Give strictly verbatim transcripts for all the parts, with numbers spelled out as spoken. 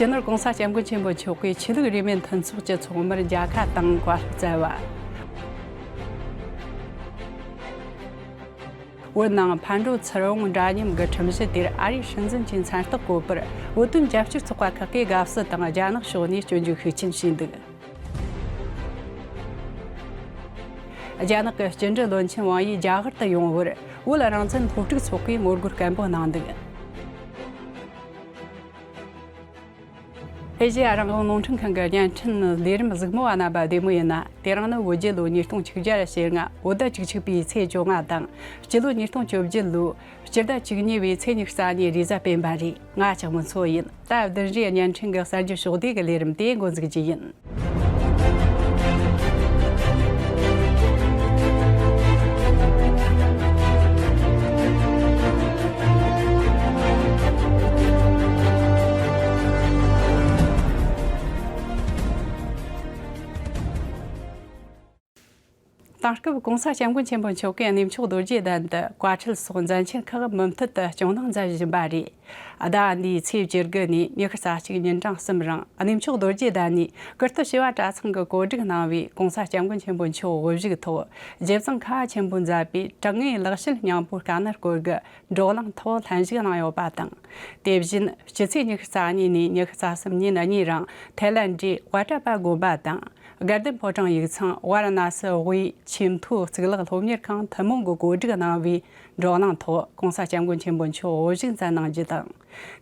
སྤྱི་ནོར་༸གོང་ས་༸སྐྱབས་མགོན་ཆེན་པོ་མཆོག་གིས་ཆོས་ལུགས་རིས་མེད་མཐུན་ཚོགས་ཀྱི་ཚོགས་མིར་མཇལ་ཁ་དང་བཀའ་སློབ་སྩལ་བ། བོད་ནང་ཕར་འགྲོ་ཚུར་འོང་འདྲ་མཉམ་གྱི་ཁྲིམས་གཞི་དེར་ཨ་རིའི་སྲིད་འཛིན་གྱིས་མཚན་རྟགས་བཀོད་པར། བོད་དོན་རྒྱབ་སྐྱོར་ཚོགས་པ་ཁག་གིས་དགའ་བསུ་དང་རྒྱ་ནག་ཕྱོགས་ནས་སྐྱོན་བརྗོད་ཤུགས་ཆེན་བྱས་འདུག་རྒྱ་ནག་གི་སྐྱིད་འགྲུལ་བློན་ཆེན་ཝང་ཡི་རྒྱ་གར་དུ་ཡོང་བར། བོད་རང་བཙན་སློབ་ཕྲུག་ཚོགས་པས་ངོ་རྒོལ་སྐད་འབོད་གནང་འདུག་ཨེ་ཤེ་ཡ་རང་དབང་རླུང་འཕྲིན་ཁང་གི་བརྙན་འཕྲིན་ལས་རིམ་གཟིགས་མོ་བ་རྣམ་པ་བདེ་མོ་ཡིན་ན། དེ་རིང་ནི་བོད་རྒྱལ་ལོ་ཉིས་སྟོང་ཆིག་བརྒྱ་ཞེ་ལྔ། བོད་ཟླ་བཅུ་གཅིག་པའི་ཚེས་བཅོ་ལྔ་དང་། སྤྱི་ལོ་ཉིས་སྟོང་བཅོ་བརྒྱད་ལོའི་སྤྱི་ཟླ་བཅུ་གཉིས་པའི་ཚེས་ཉི་ཤུ་རྩ་གཉིས་རེས་གཟའ་སྤེན་པ་རེད། ང་ལྕགས་མོ་མཚོ་ཡིན། ད་བདུན་རེའི་བརྙན་འཕྲིན་གྱི་གསར་འགྱུར་ཕྱོགས་བསྡུས་ཀྱི་ལས་རིམ་དེ་འགོ་འཛུགས་རྒྱུ་ཡིན། དེང་སྐབས་༸གོང་ས་༸སྐྱབས་མགོན་ཆེན་པོ་མཆོག་གིས་གནས་མཆོག་རྡོ་རྗེ་གདན་དུ་བཀའ་ཁྲིད་སོགས་མཛད་འཆར་ཁག་མུ་མཐུད་དུ་སྐྱོང་གནང་མཛད་བཞིན་པ་རེད། ཟླ་བ་འདིའི་ཚེས་བཅུ་དགུ་ནས་ཉི་ཤུ་རྩ་གཅིག་ཉིན་གྲངས་གསུམ་རིང་གནས་མཆོག་རྡོ་རྗེ་གདན་ནས་ཀིརྟི་བྱེས་པ་གྲྭ་ཚང་གིས་གོ་སྒྲིག་གནང་བའི་༸གོང་ས་༸སྐྱབས་མགོན་ཆེན་པོ་མཆོག་དབུ་བཞུགས་ཐོག་རྗེ་བཙུན་ཁ་ཆེན་པོས་མཛད་པའི་དྲང་ངེས་ལེགས་བཤད་སྙིང་པོའི་དཀའ་གནད་སྐོར་གྱི་བགྲོ་གླེང་ཐོག་ལྷན་ཞུགས་གནང་ཡོད་པ་དང་། དེ་བཞིན་སྤྱི་ཚེས་ཉི་ཤུ་རྩ་གཉིས་ནས་ཉི་ཤུ་རྩ་གསུམ་ཉིན་གཉིས་རིང་ཐའི་ལན་ཌི་ཝ་ཊ་པ་དགོན་པ་དང་། དགའ་ལྡན་ཕོ་བྲང་ཡིག་ཚང་ཝཱ་ར་ཎ་སི་དབུས་ཆེས་མཐོའི་གཙུག་ལག་སློབ་གཉེར་ཁང་ཐུན་མོང་གིས་གོ་སྒྲིག་གནང་བའི་བགྲོ་གླེང་ཐོག་༸གོང་ས་༸སྐྱབས་མགོན་ཆེན་པོ་མཆོག་དབུ་བཞུགས་མཛད་གནང་རྒྱུ་དང་།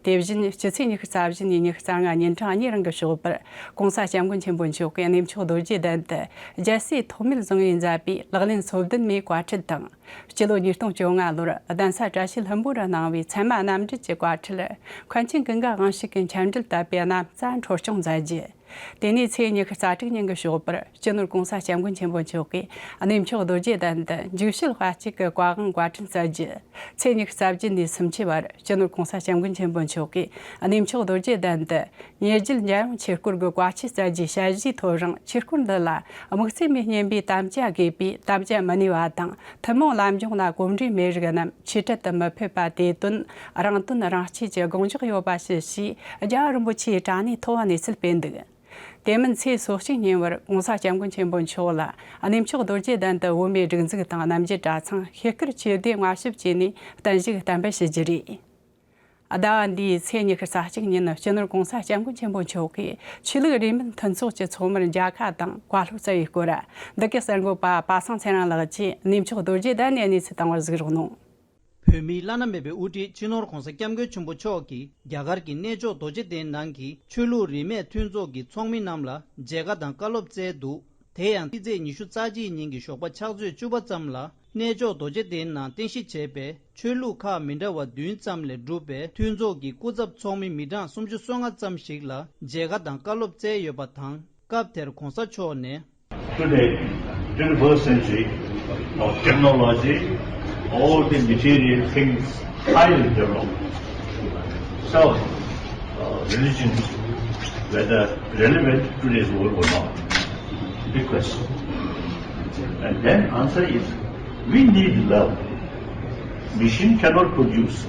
དེ་བཞིན་སྤྱི་ཚེས་ཉི་ཤུ་རྩ་བཞི་ནས་ཉི་ཤུ་རྩ་ལྔ་ཉིན་གྲངས་གཉིས་རིང་གི་ཞོགས་པར་༸གོང་ས་༸སྐྱབས་མགོན་ཆེན་པོ་མཆོག་གིས་གནས་མཆོག་རྡོ་རྗེ་གདན་དུ་རྒྱལ་སྲས་ཐོགས་མེད་བཟང་པོས་མཛད་པའི་ལག་ལེན་སོ་བདུན་མའི་བཀའ་ཁྲིད་དང་། སྤྱི་ལོ་ཉིས་སྟོང་བཅོ་ལྔ་ལོར་གདན་ས་བཀྲ་ཤིས་ལྷུན་པོ་རུ་གནང་བའི་ཚད་མ་རྣམ་འགྲེལ་གྱི་བཀའ་ཁྲིད། མཁན་ཆེན་ཀུན་དགའ་དབང་ཕྱུག་གིས་མཆན་འགྲེལ་བཏབ་པའི་གནམ་རྩ་འཕྲོ་སྐྱོང་མཛད་རྒྱུ། དེ་ནས་ཚེས་ཉི་ཤུ་རྩ་དྲུག་ཉིན་གྱི་ཞོགས་པར་སྤྱི་ནོར་༸གོང་ས་༸སྐྱབས་མགོན་ཆེན་པོ་མཆོག་གིས་གནས་མཆོག་རྡོ་རྗེ་གདན་དུ་འཇིགས་བྱེད་དཔལ་སྐྱེད་ཀྱི་བཀའ་དབང་བཀའ་དྲིན་སྩལ་རྒྱུ། ཚེས་ཉི་ཤུ་རྩ་བརྒྱད་ནས་སུམ་ཅུ་བར་སྤྱི་ནོར་༸གོང་ས་༸སྐྱབས་མགོན་ཆེན་པོ་མཆོག་གིས་གནས་མཆོག་རྡོ་རྗེ་གདན་དུ་ཉེ་བརྒྱུད་འཇམ་དབྱངས་ཆོས་སྐོར་གྱི་བཀའ་ཆོས་སྩལ་རྒྱུའི་ཞལ་བཞེས་ཐོབ་རིང་། ཆོས་སྐོར་འདི་ལ་དམིགས་བརྩེ་མི་སྙན་པའི་དམ་བཅའ་དགོས་པས་དམ་བཅའ་མི་གནས་པ་དང་། ཐུན་མོང་ལམ་སྦྱོང་ལ་གོམས་འདྲིས་མེད་རིགས་རྣམས་ཆོས་ཁྲིད་དུ་མི་ཕེབས་པ་དེ་དོན་རང་དོན་རང་གཅེས་ཀྱི་དགོངས་འཇགས་ཡོད་པ་ཞིག་ཞེས་རྒྱལ་བ་རིན་པོ་ཆེའི་དྲ་གནས་ཐོག་གནས་ཚུལ་སྤེལ་འདུག་དེ་མིན་ཚེས་སོ་གཅིག་ཉིན་བར་༸གོང་ས་༸སྐྱབས་མགོན་ཆེན་པོ་མཆོག་ལ་གནས་མཆོག་རྡོ་རྗེ་གདན་དུ་བོད་མིའི་སྒྲིག་འཛུགས་དང་རྣམ་རྒྱལ་གྲྭ་ཚང་། ཤེལ་དཀར་ཆོས་སྡེ་དངོས་ཞབས་བཅས་ནས་བརྟན་བཞུགས་གཏན་འབེབས་ཞུ་རྒྱུ་རེད། ཟླ་བ་འདིའི་ཚེས་ཉི་ཤུ་རྩ་གཅིག་ཉིན་སྤྱི་ནོར་༸གོང་ས་༸སྐྱབས་མགོན་ཆེན་པོ་མཆོག་གིས་ཆོས་ལུགས་རིས་མེད་མཐུན་ཚོགས་ཀྱི་ཚོགས་མིར་མཇལ་ཁ་དང་བཀའ་སློབ་སྩལ་བའི་སྐོར། འདི་གའི་གསར་འགོད་པ་པ་སངས་ཚེ་རིང་ལགས་ཀྱིས་གནས་མཆོག་རྡོ་རྗེ་གདན་ནས་གནས་ཚུལ་བཏང་བར་གཟིགས་རོགས་གནང་། བོད་མིའི་བླ་ན་མེད་པའི་དབུ་ཁྲིད་སྤྱི་ནོར་༸གོང་ས་༸སྐྱབས་མགོན་ཆེན་པོ་མཆོག་གིས་རྒྱ་གར་གྱི་གནས་མཆོག་རྡོ་རྗེ་གདན་ནང་གི་ཆོས་ལུགས་རིས་མེད་མཐུན་ཚོགས་ཀྱི་ཚོགས་མི་རྣམས་ལ་མཇལ་ཁ་དང་བཀའ་སློབ་སྩལ་འདུག་དེ་ཡང་ཕྱི་ཚེས་ཉི་ཤུ་རྩ་གཅིག་ཉིན་གྱི་ཞོགས་པ་ཕྱག་ཚོད་བཅུ་པ་ཙམ་ལ་གནས་མཆོག་རྡོ་རྗེ་གདན་ནང་རྟེན་གཞི་བྱས་པའི་ཆོས་ལུགས་ཁག་མི་འདྲ་བ་བདུན་ཙམ་ལས་གྲུབ་པའི་མཐུན་ཚོགས་ཀྱི་སྐུ་ཚབ་ཚོགས་མི་མི་གྲངས་སུམ་ཅུ་སོ་ལྔ་ཙམ་ཞིག་ལ་མཇལ་ཁ་དང་བཀའ་སློབ་སྩལ་ཡོད་པ་དང་། སྐབས་དེར་༸གོང་ས་མཆོག་ནས། Today, twenty-first century of technology, all the material things highly developed. So, uh, religion, whether relevant to today's world or not, big question. And then answer is, we need love. Machine cannot produce.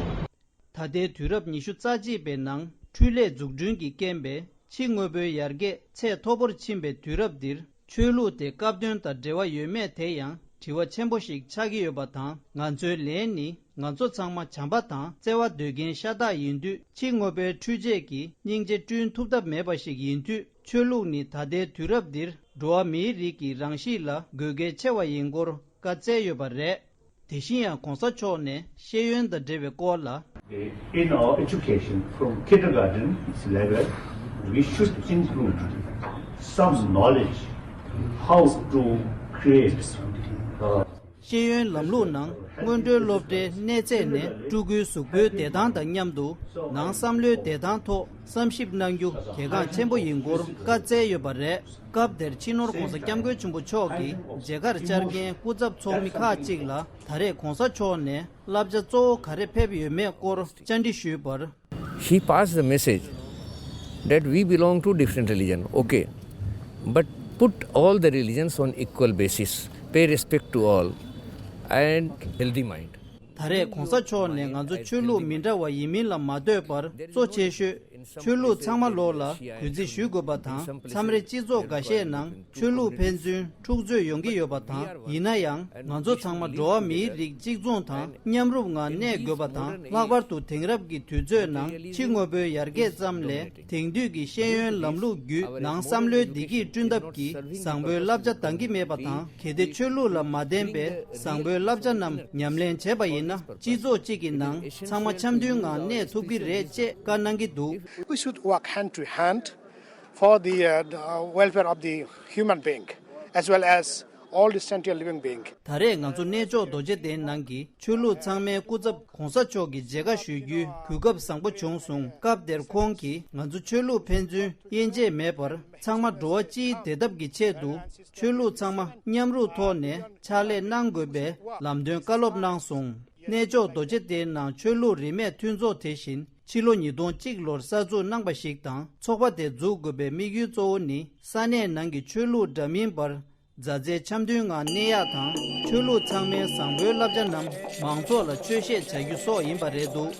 ད་ལྟའི་དུས་རབས་ཉི་ཤུ་རྩ་གཅིག་པའི་ནང་འཕྲུལ་ལས་འཛུགས་སྐྲུན་གྱི་རྐྱེན་པས་ཕྱི་དངོས་པོའི་ཡར་རྒྱས་ཚད་མཐོ་པོར་ཕྱིན་པའི་དུས་རབས་འདིར། ཆོས་ལུགས་དེ་སྐབས་དོན་དང་འབྲེལ་བ་ཡོད་མེད་དེ་ཡང་དྲི་བ་ཆེན་པོ་ཞིག་ཆགས་ཀྱི་ཡོད་པ་དང་། ང་ཚོའི་ལན་ནི། ང་ཚོ་ཚང་མ་བྱམས་པ་དང་བརྩེ་བ་འདོད་མཁན་ཤ་སྟག་ཡིན་དུས། ཕྱི་དངོས་པོའི་འཕྲུལ་ཆས་ཀྱིས་སྙིང་རྗེ་བསྐྲུན་ཐུབ་ཐབས་མེད་པ་ཞིག་ཡིན་དུས། ཆོས་ལུགས་ནི་ད་ལྟའི་དུས་རབས་འདིར་འགྲོ་བ་མིའི་རིགས་ཀྱི་རང་གཤིས་ལ་དགོས་གལ་ཆེ་བ་ཡིན་སྐོར་བཀའ་སྩལ་ཡོད་པ་རེད། དེ་བཞིན་ཡང་༸གོང་ས་མཆོག་ནས་ཤེས་ཡོན་དང་འབྲེལ་བའི་སྐོར་ལ། In our education from kindergarten level, we should include some knowledge how to create, uh, ཤེས་ཡོན་ལམ་ལུགས་ནང་སྔོན་འགྲོའི་སློབ་གྲྭའི་གནས་ཚད་ནས་ཕྲུ་གུའི་གཟུགས་པོའི་བདེ་ཐང་དང་མཉམ་དུ་ནང་བསམ་བློའི་བདེ་ཐང་ཐོག་བསམ་ཞིབ་གནང་རྒྱུ་གལ་འགངས་ཆེན་པོ་ཡིན་སྐོར་བཀའ་སྩལ་ཡོད་པ་རེད། སྐབས་དེར་སྤྱི་ནོར་༸གོང་ས་༸སྐྱབས་མགོན་ཆེན་པོ་མཆོག་གིས་མཇལ་ཁར་བཅར་མཁན་སྐུ་ཚབ་ཚོགས་མི་ཁག་ཅིག་ལ། ད་རེས་༸གོང་ས་མཆོག་ནས་བསླབ་བྱ་གཙོ་བོ་ག་རེ་ཕེབས་ཡོད་མེད་སྐོར་བཅར་འདྲི་ཞུས་པར། He passed the message that we belong to different religion, okay, but put all the religions on equal basis, pay respect to all, and healthy mind. ད་རེས་༸གོང་ས་མཆོག་ནས་ང་ཚོ་ཆོས་ལུགས་མི་འདྲ་བ་ཡིན་མིན་ལ་མ་ལྟོས་པར་གཙོ་ཆེ་ཤོས་ ཆོས་ལུགས་ཚང་མ་ལོགས་ལ་གུས་བརྩི་ཞུ་དགོས་པ་དང་། མཚམས་རེ་སྤྱི་ཚོགས་འགའ་ཤས་ནང་ཆོས་ལུགས་ཕན་ཚུན་འཁྲུག་རྩོད་ཡོང་གི་ཡོད་པ་དང་། ཡིན་ན་ཡང་ང་ཚོ་ཚང་མ་འགྲོ་བ་མིའི་རིགས་གཅིག་མཚུངས་དང་མཉམ་རུབ་ངང་གནས་དགོས་པ་དང་། ལྷག་པར་དུ་དེང་རབས་ཀྱི་དུས་ཚོད་ནང་ཕྱི་དངོས་པོའི་ཡར་རྒྱས་ཙམ་ལས། དེང་དུས་ཀྱི་ཤེས་ཡོན་ལམ་ལུགས་བརྒྱུད་ནང་བསམ་བློའི་བདེ་སྐྱིད་བསྐྲུན་ཐབས་ཀྱི་བཟང་པོའི་བསླབ་བྱ་འདང་གི་མེད་པ་དང་། གལ་ཏེ་ཆོས་ལུགས་ལ་མ་བརྟེན་པའི་བཟང་པོའི་བསླབ་བྱ་རྣམས་ཉམས་ལེན་བྱས་པ་ཡིན་ན། སྤྱི་ཚོགས་གཅིག་གི་ནང་ཚང་མ་འཆམ་མཐུན་ངང་གནས་ཐུབ་ཀྱི་རེད་ཅེས་བཀའ་གནང་གི་འདུག། We should work hand to hand for the, uh, the, uh, welfare of the human being as well as all the sentient living being. ད་རེས་ང་ཚོ་གནས་མཆོག་རྡོ་རྗེ་གདན་ནང་གི་ཆོས་ལུགས་ཚང་མའི་སྐུ་ཚབ་གོང་ས་མཆོག་གི་མཇལ་ཁ་ཞུ་རྒྱུའི་གོ་སྐབས་བཟང་པོ་བྱུང་སོང་། སྐབས་དེར་ཁོང་གིས་ང་ཚོ་ཆོས་ལུགས་ཕན་ཚུན་དབྱེ་འབྱེད་མེད་པར་ཚང་མ་འགྲོ་བ་སྤྱིའི་བདེ་ཐབས་ཀྱི་ཆེད་དུ་ཆོས་ལུགས་ཚང་མ་མཉམ་རུབ་ཐོག་ནས་ཕྱག་ལས་གནང་དགོས་པའི་ལམ་སྟོན་བཀའ་སློབ་གནང་སོང་། གནས་མཆོག་རྡོ་རྗེ་གདན་ནང་ཆོས་ལུགས་རིས་མེད་མཐུན་ཚོགས་དེ་བཞིན་ཕྱི་ལོ་ཉིས་སྟོང་གཅིག་ལོར་གསར་འཛུགས་གནང་པ་ཞིག་དང་། ཚོགས་པ་དེ་འཛུགས་དགོས་པའི་དམིགས་ཡུལ་གཙོ་བོ་ནི་ས་གནས་ནང་གི་ཆོས་ལུགས་འདྲ་མིན་བར་མཛའ་བརྩེ་འཆམ་མཐུན་ངང་གནས་ཡག་དང་། ཆོས་ལུགས་ཚང་མའི་བཟང་པོའི་བསླབ་བྱ་རྣམས་མང་ཚོགས་ལ་ཆོས་བཤད་བྱ་རྒྱུ་སོགས་ཡིན་པ་རེད་འདུག།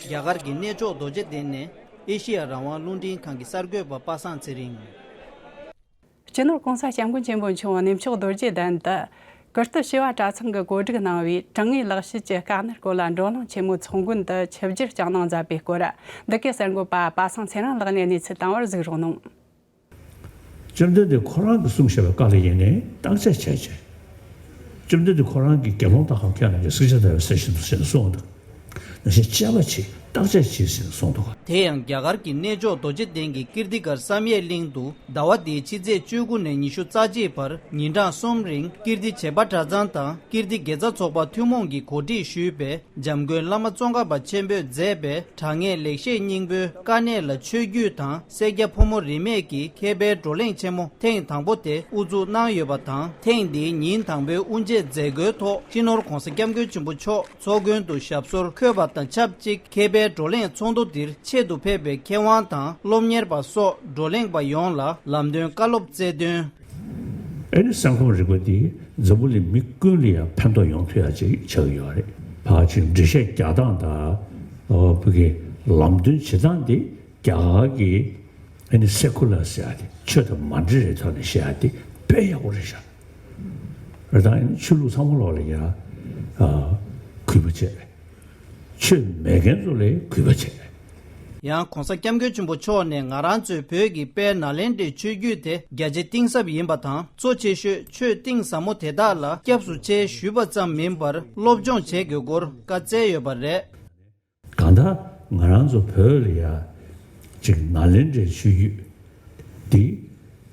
རྒྱ་གར་གྱི་གནས་མཆོག་རྡོ་རྗེ་གདན་ནས་ཨེ་ཤེ་ཡ་རང་དབང་རླུང་འཕྲིན་ཁང་གི་གསར་འགོད་པ་པ་སངས་ཚེ་རིང་། སྤྱི་ནོར་གོང་ས་སྐྱབས་མགོན་ཆེན་པོ་མཆོག་གནས་མཆོག་རྡོ་རྗེ་གདན་དུ་ཀིརྟི་བྱེས་པ་གྲྭ་ཚང་གིས་གོ་སྒྲིག་གནང་བའི་དྲང་ངེས་ལེགས་བཤད་ཀྱི་དཀའ་གནད་སྐོར་ལ་མགྲོན་གླེང་ཆེན་མོའི་ཚོགས་མགོན་དུ་ཆིབས་བསྒྱུར་བསྐྱངས་གནང་མཛད་པའི་སྐོར། འདི་གའི་གསར་འགོད་པ་པ་སངས་ཚེ་རིང་ལགས་ནས་གནས་ཚུལ་བཏང་བར་གཟིགས་རོགས་གནང་། བཅོམ་ལྡན་འདས་ཁོ་རང་གིས་གསུངས་བཞག་པའི་བཀའ་ལ་ཡིན་ནའི་བརྟག་དཔྱད་བྱས་བྱས། བཅོམ་ལྡན་འདས་ཁོ་རང་གིས་དགེ་སློང་དག་གམ་ཁྱེད་རྣམས་ཀྱིས་སྲེག་བཅད་ལྟ་བུའི་ཟས་བཞིན་དུ་ཟེར་ནས་གསུངས་འདུག། ནང་བཞིན་དཔྱད་པ་བྱེད། བརྟག་དཔྱད་བྱེད་ཟེར་ནས་གསུངས་འདུག། དེ་ཡང་རྒྱ་གར་གྱི་གནས་མཆོག་རྡོ་རྗེ་གདན་གྱི་ཀིརྟི་སྒར་བསམ་ཡས་གླིང་དུ་ཟླ་བ་འདིའི་ཕྱི་ཚེས་བཅུ་དགུ་ནས་ཉི་ཤུ་རྩ་གཅིག་བར་ཉིན་གྲངས་གསུམ་རིང་ཀིརྟི་བྱེས་པ་གྲྭ་ཚང་དང་ཀིརྟི་དགེ་རྩ་ཚོགས་པ་ཐུན་མོང་གིས་གོ་སྒྲིག་ཞུས་པའི་འཇམ་མགོན་བླ་མ་ཙོང་ཁ་པ་ཆེན་པོས་མཛད་པའི་དྲང་ངེས་ལེགས་བཤད་སྙིང་པོའི་དཀའ་གནད་ལ་ཆོས་བརྒྱུད་དང་སེར་སྐྱ་ཕོ་མོ་རིས་མེད་ཀྱི་མཁས་པའི་བགྲོ་གླེང་ཆེན་མོ་ཐེངས་དང་པོ་དེ་དབུ་འཛུགས་གནང་ཡོད་པ་དང་། ཐེངས་འདིའི་ཉིན་དང་པོའི་དབུ་འབྱེད་མཛད་སྒོའི་ཐོག་སྤྱི་ནོར་༧གོང་ས་༧སྐྱབས་མགོན་ཆེན་པོ་མཆོག་ཚོགས་མགོན་དུ་ཞབས་སོར་འཁོད་པ་དང་ཆབས་ཅིག་མཁས་པའི་བགྲོ་གླེང་ཚོགས་འདུ་འདིར་ཆེད་དུ་ཕེབས་པའི་མཁས་དབང་དང་སློབ་གཉེར་པ་སོགས་བགྲོ་གླེང་པ་ཡོངས་ལ་ལམ་སྟོན་བཀའ་སློབ་སྩལ་དོན། ཨེ་ནི་སེམས་ཁམས་རིག་པ་འདིས་འཛམ་བུ་གླིང་མི་ཀུན་ལ་ཡང་ཕན་ཐོགས་ཡོང་ཐུབ་ཡག་ཅིག་ཆགས་ཀྱི་ཡོད་རེད། ཕར་ཕྱིན་འགྲེལ་བཤད་རྒྱག་སྟངས་དང་། ཨོ་བོད་ཀྱི་ལམ་སྟོན་བྱེད་སྟངས་འདི་རྒྱ་གར་གྱི་ཨེ་ནི་སེ་ཁུ་ལར་ཟེར་ཡག་དེ་ཆོས་དང་མ་འབྲེལ་བའི་ཐོག་ནས་བཤད་ཡག་དེ་དཔེ་ཡག་པོ་རེད་ཤག། རེད། ད་ཨེ་ནི་ཆོས་ལུགས་ཚང་མ་ལོག་ལ་ཡང་ཨ་གུས་པ་བྱས། ཆོས་མེད་མཁན་ཚོ་ལ་གུས་པ་བྱས། ཡང་༧གོང་ས་༧སྐྱབས་མགོན་ཆེན་པོ་མཆོག་ནས་ང་རང་ཚོའི་བོད་ཀྱི་དཔལ་ནཱ་ལེནྡྲའི་ཆོས་བརྒྱུད་དེ་རྒྱ་ཆེ་གཏིང་ཟབ་ཡིན་པ་དང་། གཙོ་ཆེ་ཤོས་ཆོས་གཏིང་ཟབ་མོ་དེ་དག་ལ་སྐྱབས་སུ་མཆི་ཞུས་པ་ཙམ་མིན་པར་སློབ་སྦྱོང་བྱེད་དགོས་སྐོར་བཀའ་སྩལ་ཡོད་པ་རེད། གང་ལྟར་ང་རང་ཚོ་བོད་ལ་ཡ་ཅིག་ནཱ་ལེནྡྲའི་ཆོས་བརྒྱུད་འདི་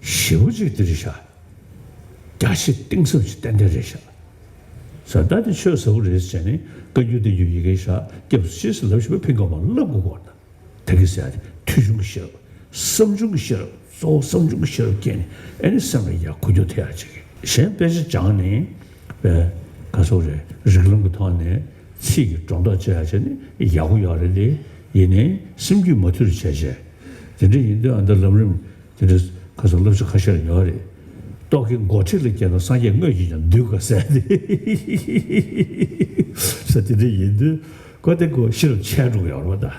ཞེ་པོ་ཅིག་འདི་རེད་ཤག། རྒྱ་ཆེ་གཏིང་ཟབ་ཅིག་ཏན་ཏན་རེད་ཤག། ས་ད་དེ་ཆོས་ཟབ་པོ་རེད་ཟེར་ནས་བཀའ་འགྱུར་བསྟན་འགྱུར་ཡི་གེ་བཞག། སྐྱབས་སུ་མཆི་ཟེར་ལབ་ཞིག་པ་ཕིང་གོ་མ་ལབ་དགོས་གོ་ན། ད་གི་ཟེར་ཡ་དེ་ཐོས་བྱུང་གི་ཤེས་རབ། བསམ་བྱུང་གི་ཤེས་རབ། གཙོ་བོ་བསམ་བྱུང་གི་ཤེས་རབ་སྐྱེས་ནས་ཨེ་ནི་སེམས་ལ་ཡ་གོ་རྒྱུ་ཐེབས་ཡ་ཅིག། གཞན་དཔེ་ཆ་སྦྱངས་ནས་པའི་ག་སོག་རེད། རིགས་ལམ་གྱི་ཐོག་ནས་ཚིག་གི་སྒྲོ་འདོགས་བཅད་ཡ་བྱས་ནས་ཡག་པོ་ཡོད་རེད་དེ། ཡིན་ནའི་སེམས་རྒྱུད་མ་མཐུན་རུ་བྱས་བྱས། དེ་འདྲ་ཡིན་དུས་ཨ་ད་ལམ་རིམ་དེ་འདྲ་ག་སོག་བསླབ་བྱ་ཁ་ཤས་ལ་ཡོད་རེད། རྟོག་གེ་མགོ་ཁྲིད་ལ་བསྐྱལ་ན་སངས་རྒྱས་དངོས་ཀྱིས་ཀྱང་འདུལ་དགོས་ཟེར་ཏེ། ས་དེ་འདྲ་ཡིན་དུས་ཁོ་དེ་ཁོ་ཤེས་རབ་ཆད་འགྲོ་གི་ཡོད་རེད་པ་ད།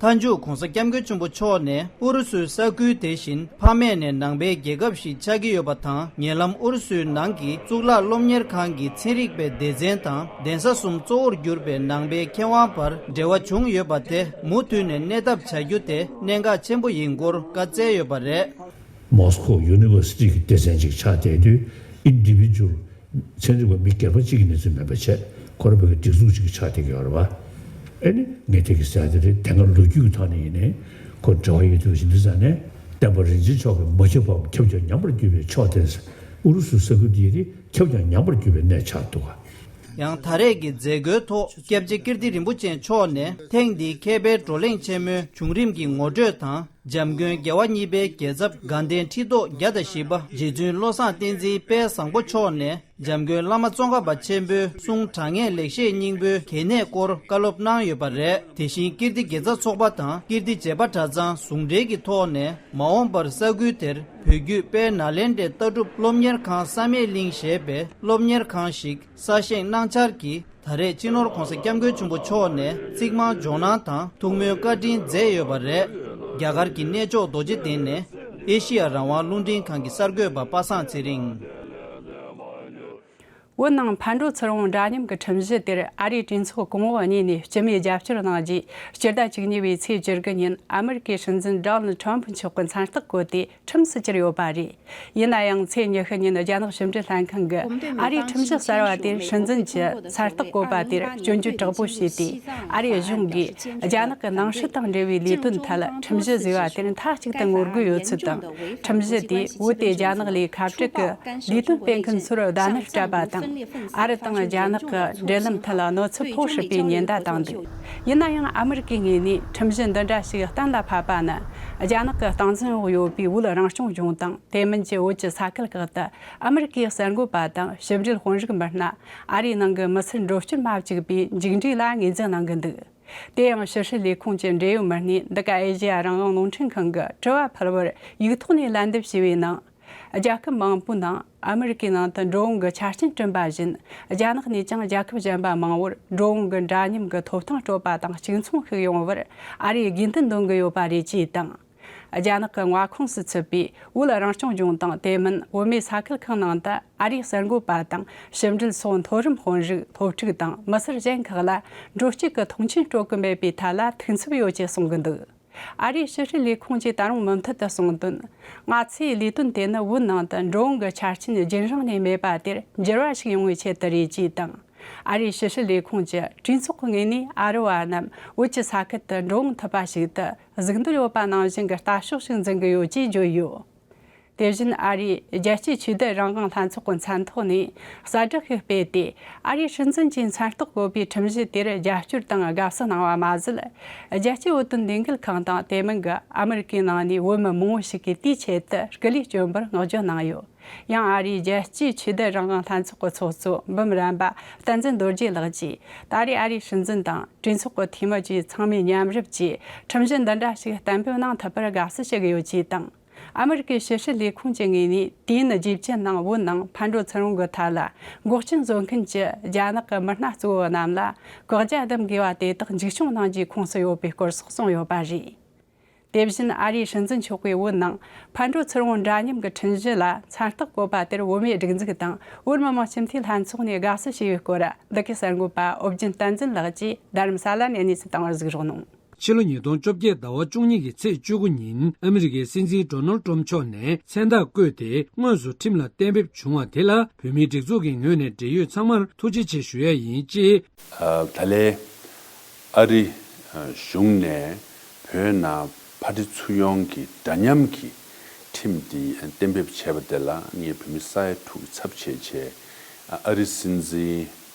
མཐའ་མཇུག་༧གོང་ས་༧སྐྱབས་མགོན་ཆེན་པོ་མཆོག་ནས་ཨུ་རུ་སུའི་ས་ཁུལ་དེ་བཞིན་ཕ་མེས་ནས་ནང་པའི་རྒྱལ་ཁབ་ཞིག་ཆགས་ཀྱི་ཡོད་པ་དང་། ཉེ་ལམ་ཨུ་རུ་སུའི་ནང་གི་གཙུག་ལག་སློབ་གཉེར་ཁང་གི་ཚན་རིག་པའི་སྡེ་ཚན་དང་གདན་ས་གསུམ་གཙོ་བོར་གྱུར་པའི་ནང་པའི་མཁས་དབང་བར་འབྲེལ་བ་བྱུང་ཡོད་པ་དེ་མུ་མཐུད་ནས་གནས་ཐབས་བྱ་རྒྱུ་དེ་གནད་འགག་ཆེན་པོ་ཡིན་སྐོར་བཀའ་སྩལ་ཡོད་པ་རེད། མོ་སི་ཀོ་ཡུ་ནི་ཝར་སི་ཊི་གི་སྡེ་ཚན་ཅིག་ཆགས་བསྡད་དུས་ཨིན་ཌི་བི་ཇུ་ཨལ་ཚན་རིག་པ་མི་སྒེར་པ་གཅིག་གི་གནས་ཚུལ་མིན་པ་བྱས་ཁོ་རང་བོད་ཀྱི་སྒྲིག་འཛུགས་གཅིག་གི་ཆགས་བསྡད་ཀྱི་ཡོད་རེད་པ། ཨེ་ནི་ངས་དེ་གི་ཟེར་དེ་རེད། དེ་སྔ་ལོ་རྒྱུས་ཀྱི་ཐོག་ནས་ཡིན་ནའི་ཁོ་འབྲེལ་བ་ཡོད་དུས་ཞིག་འདི་ཟ་ནས་བསྟན་པ་རིན་ཆེན་མཆོག་གི་མ་ཁྱབ་པའམ་ཁྱབ་ཀྱང་ཉམས་པར་གྱུར་པའི་ཕྱོགས་དེ་ཨུ་རུ་སུའི་ས་ཁུལ་འདི་ཡི་ཁྱབ་ཀྱང་ཉམས་པར་གྱུར་པའི་གནས་ཆགས་འདུག་ག། ཡང་ད་རེས་ཀྱི་མཛད་སྒོའི་ཐོག་སྐྱབས་རྗེ་ཀིརྟི་རིན་པོ་ཆེ་མཆོག་ནས་ཐེངས་འདིའི་མཁས་པའི་བགྲོ་གླེང་ཆེན་མོའི་བྱུང་རིམ་གྱི་ངོ་སྤྲོད་དང་། འཇམ་མགོན་རྒྱལ་བ་གཉིས་པའི་རྒྱལ་ཚབ་དགའ་ལྡན་ཁྲི་ཐོག་བརྒྱ་དང་བཞི་པ་རྗེ་བཙུན་བློ་བཟང་བསྟན་འཛིན་དཔལ་བཟང་པོ་མཆོག་ནས་འཇམ་མགོན་བླ་མ་ཙོང་ཁ་པ་ཆེན་པོའི་གསུང་དྲང་ངེས་ལེགས་བཤད་སྙིང་པོའི་གལ་གནད་སྐོར་བཀའ་སློབ་གནང་ཡོད་པ་རེད། དེ་བཞིན་ཀིརྟི་དགེ་རྩ་ཚོགས་པ་དང་ཀིརྟི་བྱེས་པ་གྲྭ་ཚང་ཟུང་འབྲེལ་གྱི་ཐོག་ནས་མ་འོངས་པར་ས་ཁུལ་དེར་བོད་བརྒྱུད་དཔལ་ནཱ་ལེནྡྲའི་ལྟ་གྲུབ་སློབ་གཉེར་ཁང་བསམ་ཡས་གླིང་ཞེས་པའི་སློབ་གཉེར་ཁང་ཞིག་གསར་བཞེངས་གནང་འཆར་གྱི་ ད་རེས་སྤྱི་ནོར་༧གོང་ས་༧སྐྱབས་མགོན་ཆེན་པོ་མཆོག་ནས་གཙིགས་མང་འཇོག་གནང་དང་ཐུགས་སྨོན་བཀའ་དྲིན་མཛད་ཡོད་པ་རེད། རྒྱ་གར་གྱི་གནས་མཆོག་རྡོ་རྗེ་གདན་ནས་ཨེ་ཤི་ཡ་རང་དབང་རླུང་འཕྲིན་ཁང་གི་གསར་འགོད་པ་པ་སངས་ཚེ་རིང་། བོད་ནང་ཕར་འགྲོ་ཚུར་འོང་འདྲ་མཉམ་གྱི་ཁྲིམས་གཞི་དེར་ཨ་རིའི་གྲོས་ཚོགས་གོང་འོག་གཉིས་ནས་སྤྱི་མོས་རྒྱབ་སྐྱོར་གནང་རྗེས། སྤྱི་ཟླ་བཅུ་གཉིས་པའི་ཚེས་བཅུ་དགུ་ཉིན་ཨ་མི་རི་ཀའི་སྲིད་འཛིན་ཌོ་ནལ་ཊམ་ཕུ་མཆོག་གི་མཚན་རྟགས་བཀོད་དེ་ཁྲིམས་སུ་གྱུར་ཡོད་པ་རེད། ཡིན་ན་ཡང་ཚེས་ཉི་ཤུ་ཉིན་རྒྱ་ནག་ཕྱི་འབྲེལ་ལྷན་ཁང་གིས་ཨ་རིའི་ཁྲིམས་གཞི་གསར་བ་དེར་སྲིད་འཛིན་གྱི་མཚན་རྟགས་བཀོད་པ་དེར་སྐྱོན་བརྗོད་དྲག་པོ་བྱས་ཏེ། ཨ་རིའི་གཞུང་གིས་རྒྱ་ནག་གི་ནང་སྲིད་དང་འབྲེལ་བའི་ལས་དོན་ཐད་ཁྲིམས་གཞི་བཟོས་པ་དེར་མཐའ་གཅིག་ཏུ་ངོ་རྒོལ་ཡོད་ཚུལ་དང་། ཁྲིམས་གཞི་དེས་བོད་དེ་རྒྱ་ནག་ལས་ཁ་བྲལ་གྱི་ལས་དོན་སྤེལ་མཁན་ཚོར་བརྡ་ནད་སྤྲད་པ་དང་། ཨ་རི་དང་རྒྱ་ནག་གི་འབྲེལ་ལམ་ཐད་གནོད་འཚེ་ཕོག་སྲིད་པའི་ཉེན་བརྡ་བཏང་འདུག་ཡིན་ན་ཡང་ཨ་མི་རི་ཀའི་ངོས་ནས་ཁྲིམས་གཞི་འདི་འདྲ་ཞིག་གཏན་ལ་ཕབ་པ་ནི། རྒྱ་ནག་གི་སྟངས་འཛིན་འོག་ཡོད་པའི་བོད་རང་སྐྱོང་ལྗོངས་དང་དེ་མིན་གྱི་བོད་ཀྱི་ས་ཁུལ་ཁག་ཏུ་ཨ་མི་རི་ཀའི་གསར་འགོད་པ་དང་ཕྱི་འབྲེལ་དཔོན་རིགས་མི་སྣ་ཨ་རིའི་ནང་གི་མི་སེར་འགྲོ་སྐྱོད་མ་བཅུག་པའི་མཇུག་འབྲས་ལ་ངོས་འཛིན་གནང་གི་འདུག་དེ་ཡང་ཕྱི་སྲིད་ལས་ཁུངས་ཀྱི་འབྲེལ་ཡོད་མི་སྣས་འདི་ག་ཨེ་ཤེ་ཡ་རང་དབང་རླུང་འཕྲིན་ཁང་གི་དྲི་བ་ཕུལ་བར་ཡིག་ཐོག་ནས་ལན་འདེབས་ཞུས་པའི་ནང་། རྒྱལ་ཁབ་མང་པོའི་ནང་ཨ་མི་རི་ཀའི་ནང་དུ་འགྲོ་འོང་གི་ཆ་རྐྱེན་བསྐྲུན་པ་བཞིན། རྒྱ་ནག་ནས་ཀྱང་རྒྱལ་ཁབ་གཞན་པ་མང་བོར་འགྲོ་འོང་གི་འདྲ་མཉམ་གྱི་ཐོབ་ཐང་སྤྲོད་པ་དང་གཅིག་མཚུངས་ཤིག་ཡོང་བར་ཨ་རིས་དགོས་འདུན་འདོན་གྱི་ཡོད་པ་རེད་ཅེས་དང་། རྒྱ་ནག་གི་མངའ་ཁོངས་སུ་ཚུད་པའི་བོད་རང་སྐྱོང་ལྗོངས་དང་དེ་མིན་བོད་མིའི་ས་ཁུལ་ཁག་ནང་དུ་ཨ་རིའི་གསར་འགོད་པ་དང་ཕྱི་འབྲེལ་སོགས་མཐོ་རིམ་དཔོན་རིགས་སློབ་ཕྲུག་དང་མི་སེར་གཞན་ཁག་ལ་འགྲོ་སྐྱོད་ཀྱི་མཐོང་ཆེན་སྤྲོད་ཀྱི་མེད་པའི་ཐད་ལ་ཐུགས་འཚབ་ཡོད་ཅེས་གསུང་གི་འདུག་ཨ་རིའི་ཕྱི་སྲིད་ལས་ཁུངས་ཀྱིས་ད་རུང་མུ་མཐུད་དུ་གསུངས་དོན། ང་ཚོའི་ལས་དོན་དེ་ནི་བོད་ནང་དུ་འགྲོ་འོང་གི་ཆ་རྐྱེན་རྒྱུན་རིང་ནས་མེད་པ་དེར་འགྱུར་བ་ཞིག་ཡོང་བའི་ཆེད་དུ་རེད་ཅེས་དང་། ཨ་རིའི་ཕྱི་སྲིད་ལས་ཁུངས་ཀྱི་གྲོས་ཚོགས་ཀྱི་ངོས་ནས་ཨ་རི་བ་རྣམས་བོད་ཀྱི་ས་ཁུལ་དུ་འགྲོ་འོང་ཐུབ་པ་ཞིག་ཏུ་གཟིགས་འདོད་ཡོད་པ་ནང་བཞིན་གྱི་ལྟ་ཕྱོགས་ཤིག་འཛིན་གྱི་ཡོད་ཅེས་བརྗོད་ཡོད། དེ་བཞིན་ཨ་རིའི་རྒྱལ་སྤྱིའི་ཆོས་དད་རང་དབང་ལྷན་ཚོགས་ཀྱི་མཚན་ཐོག་ནས་གསལ་བསྒྲགས་ཤིག་སྤེལ་ཏེ། ཨ་རིའི་སྲིད་འཛིན་གྱི་མཚན་རྟགས་བཀོད་པའི་ཁྲིམས་གཞི་དེར་རྒྱབ་སྐྱོར་དང་དགའ་བསུ་གནང་བ་མ་ཟད། རྒྱལ་སྤྱིའི་བོད་དོན་ལས་འགུལ་ཁང་དང་དེ་མིན་གྱི་ཨ་མི་རི་ཀའི་ནང་ནས་བོད་མི་མང་བོ་ཞིག་གིས་དེའི་ཆེད་དུ་སྐུ་ལུས་བསྐྱོན་པར་བསྔགས་བརྗོད་གནང་ཡོད། ཡང་ཨ་རིའི་རྒྱལ་སྤྱིའི་ཆོས་དད་རང་དབང་ལྷན་ཚོགས་ཀྱི་ཚོགས་གཙོ་འབུམ་རམས་པ་བསྟན་འཛིན་རྡོ་རྗེ་ལགས་ཀྱིས་ད་རེས་ཨ་རིའི་སྲིད་འཛིན་དང་གྲོས་ཚོགས་ཀྱི་འཐུས་མི་བཅས་ཚང་མས་མཉམ་རུབ་ཀྱིས་ཁྲིམས་གཞི་འདི་འདྲ་ཞིག་གཏན་འབེབས་གནང་ཐུབ་པར་དགའ་བསུ་ཞུ་གི་ཡོད་ཅེས་དང་། ཨ་མི་རི་ཀའི་ཕྱི་སྲིད་ལས་ཁུངས་ཀྱི་ངོས་ནས་དུས་ཡུན་རྗེས་ཀྱི་ནང་བོད་ནང་ཕར་འགྲོ་ཚུར་འོང་གི་ཐད་ལ་འགོག་རྐྱེན་བཟོ་མཁན་གྱི་རྒྱ་ནག་གི་མི་སྣ་གཙོ་བོ་རྣམས་ལ་བཀག་རྒྱ་གདམ་དགོས་པ་དེ་དག་མཇུག་སྐྱོང་གནང་རྒྱུའི་ཁོངས་སུ་ཡོད་པའི་སྐོར་སོགས་གསུངས་ཡོད་པ་རེད། དེ་བཞིན་ཨ་རིའི་སྲིད་འཛིན་མཆོག་གིས་བོད་ནང་ཕར་འགྲོ་ཚུར་འོང་འདྲ་མཉམ་གྱི་ཁྲིམས་གཞི་ལ་མཚན་རྟགས་བཀོད་པ་དེར་བོད་མིའི་སྒྲིག་འཛུགས་དང་བོད་མི་མང་སྤྱི་འཐུས་ལྷན་ཚོགས་ནས་དགའ་བསུ་ཞུས་པའི་སྐོར་འདི་གའི་གསར་འགོད་པ་ཨོ་རྒྱན་བསྟན་འཛིན་ལགས་ཀྱིས་རྡ་རམ་ས་ལ་ནས་གནས་ཚུལ་བཏང་བར་གཟིགས་རོགས་གནང་། ཕྱི་ལོ་ཉིས་སྟོང་བཅོ་བརྒྱད་ཟླ་བ་བཅུ་གཉིས་ཀྱི་ཚེས་བཅུ་དགུ་ཉིན་ཨ་མི་རི་ཀའི་སྲིད་འཛིན་ཌོ་ནལ་ཊམ་མཆོག་ནས་མཚན་རྟགས་བཀོད་དེ་དངོས་སུ་ཁྲིམས་ལ་གཏན་འབེབས་བྱུང་བ་དེ་ལ་བོད་མིའི་སྒྲིག་འཛུགས་ཀྱི་ངོས་ནས་འབྲེལ་ཡོད་ཚང་མར་ཐུགས་རྗེ་ཆེ་ཞུ་ཡ་ཡིན་ཅེས། ཨ། ད་ལན་ཨ་རི་གཞུང་ནས་བོད་ནང་ཕར་འགྲོ་ཚུར་འོང་གི་འདྲ་མཉམ་གྱི་ཁྲིམས་འདི་གཏན་འབེབས་བྱས་པ་དེ་ལ་ངས་བོད་མི་ས་ཡ་དྲུག་གི་ཚབ་བྱས་བྱས་ཨ་རིའི་སྲིད་འཛིན་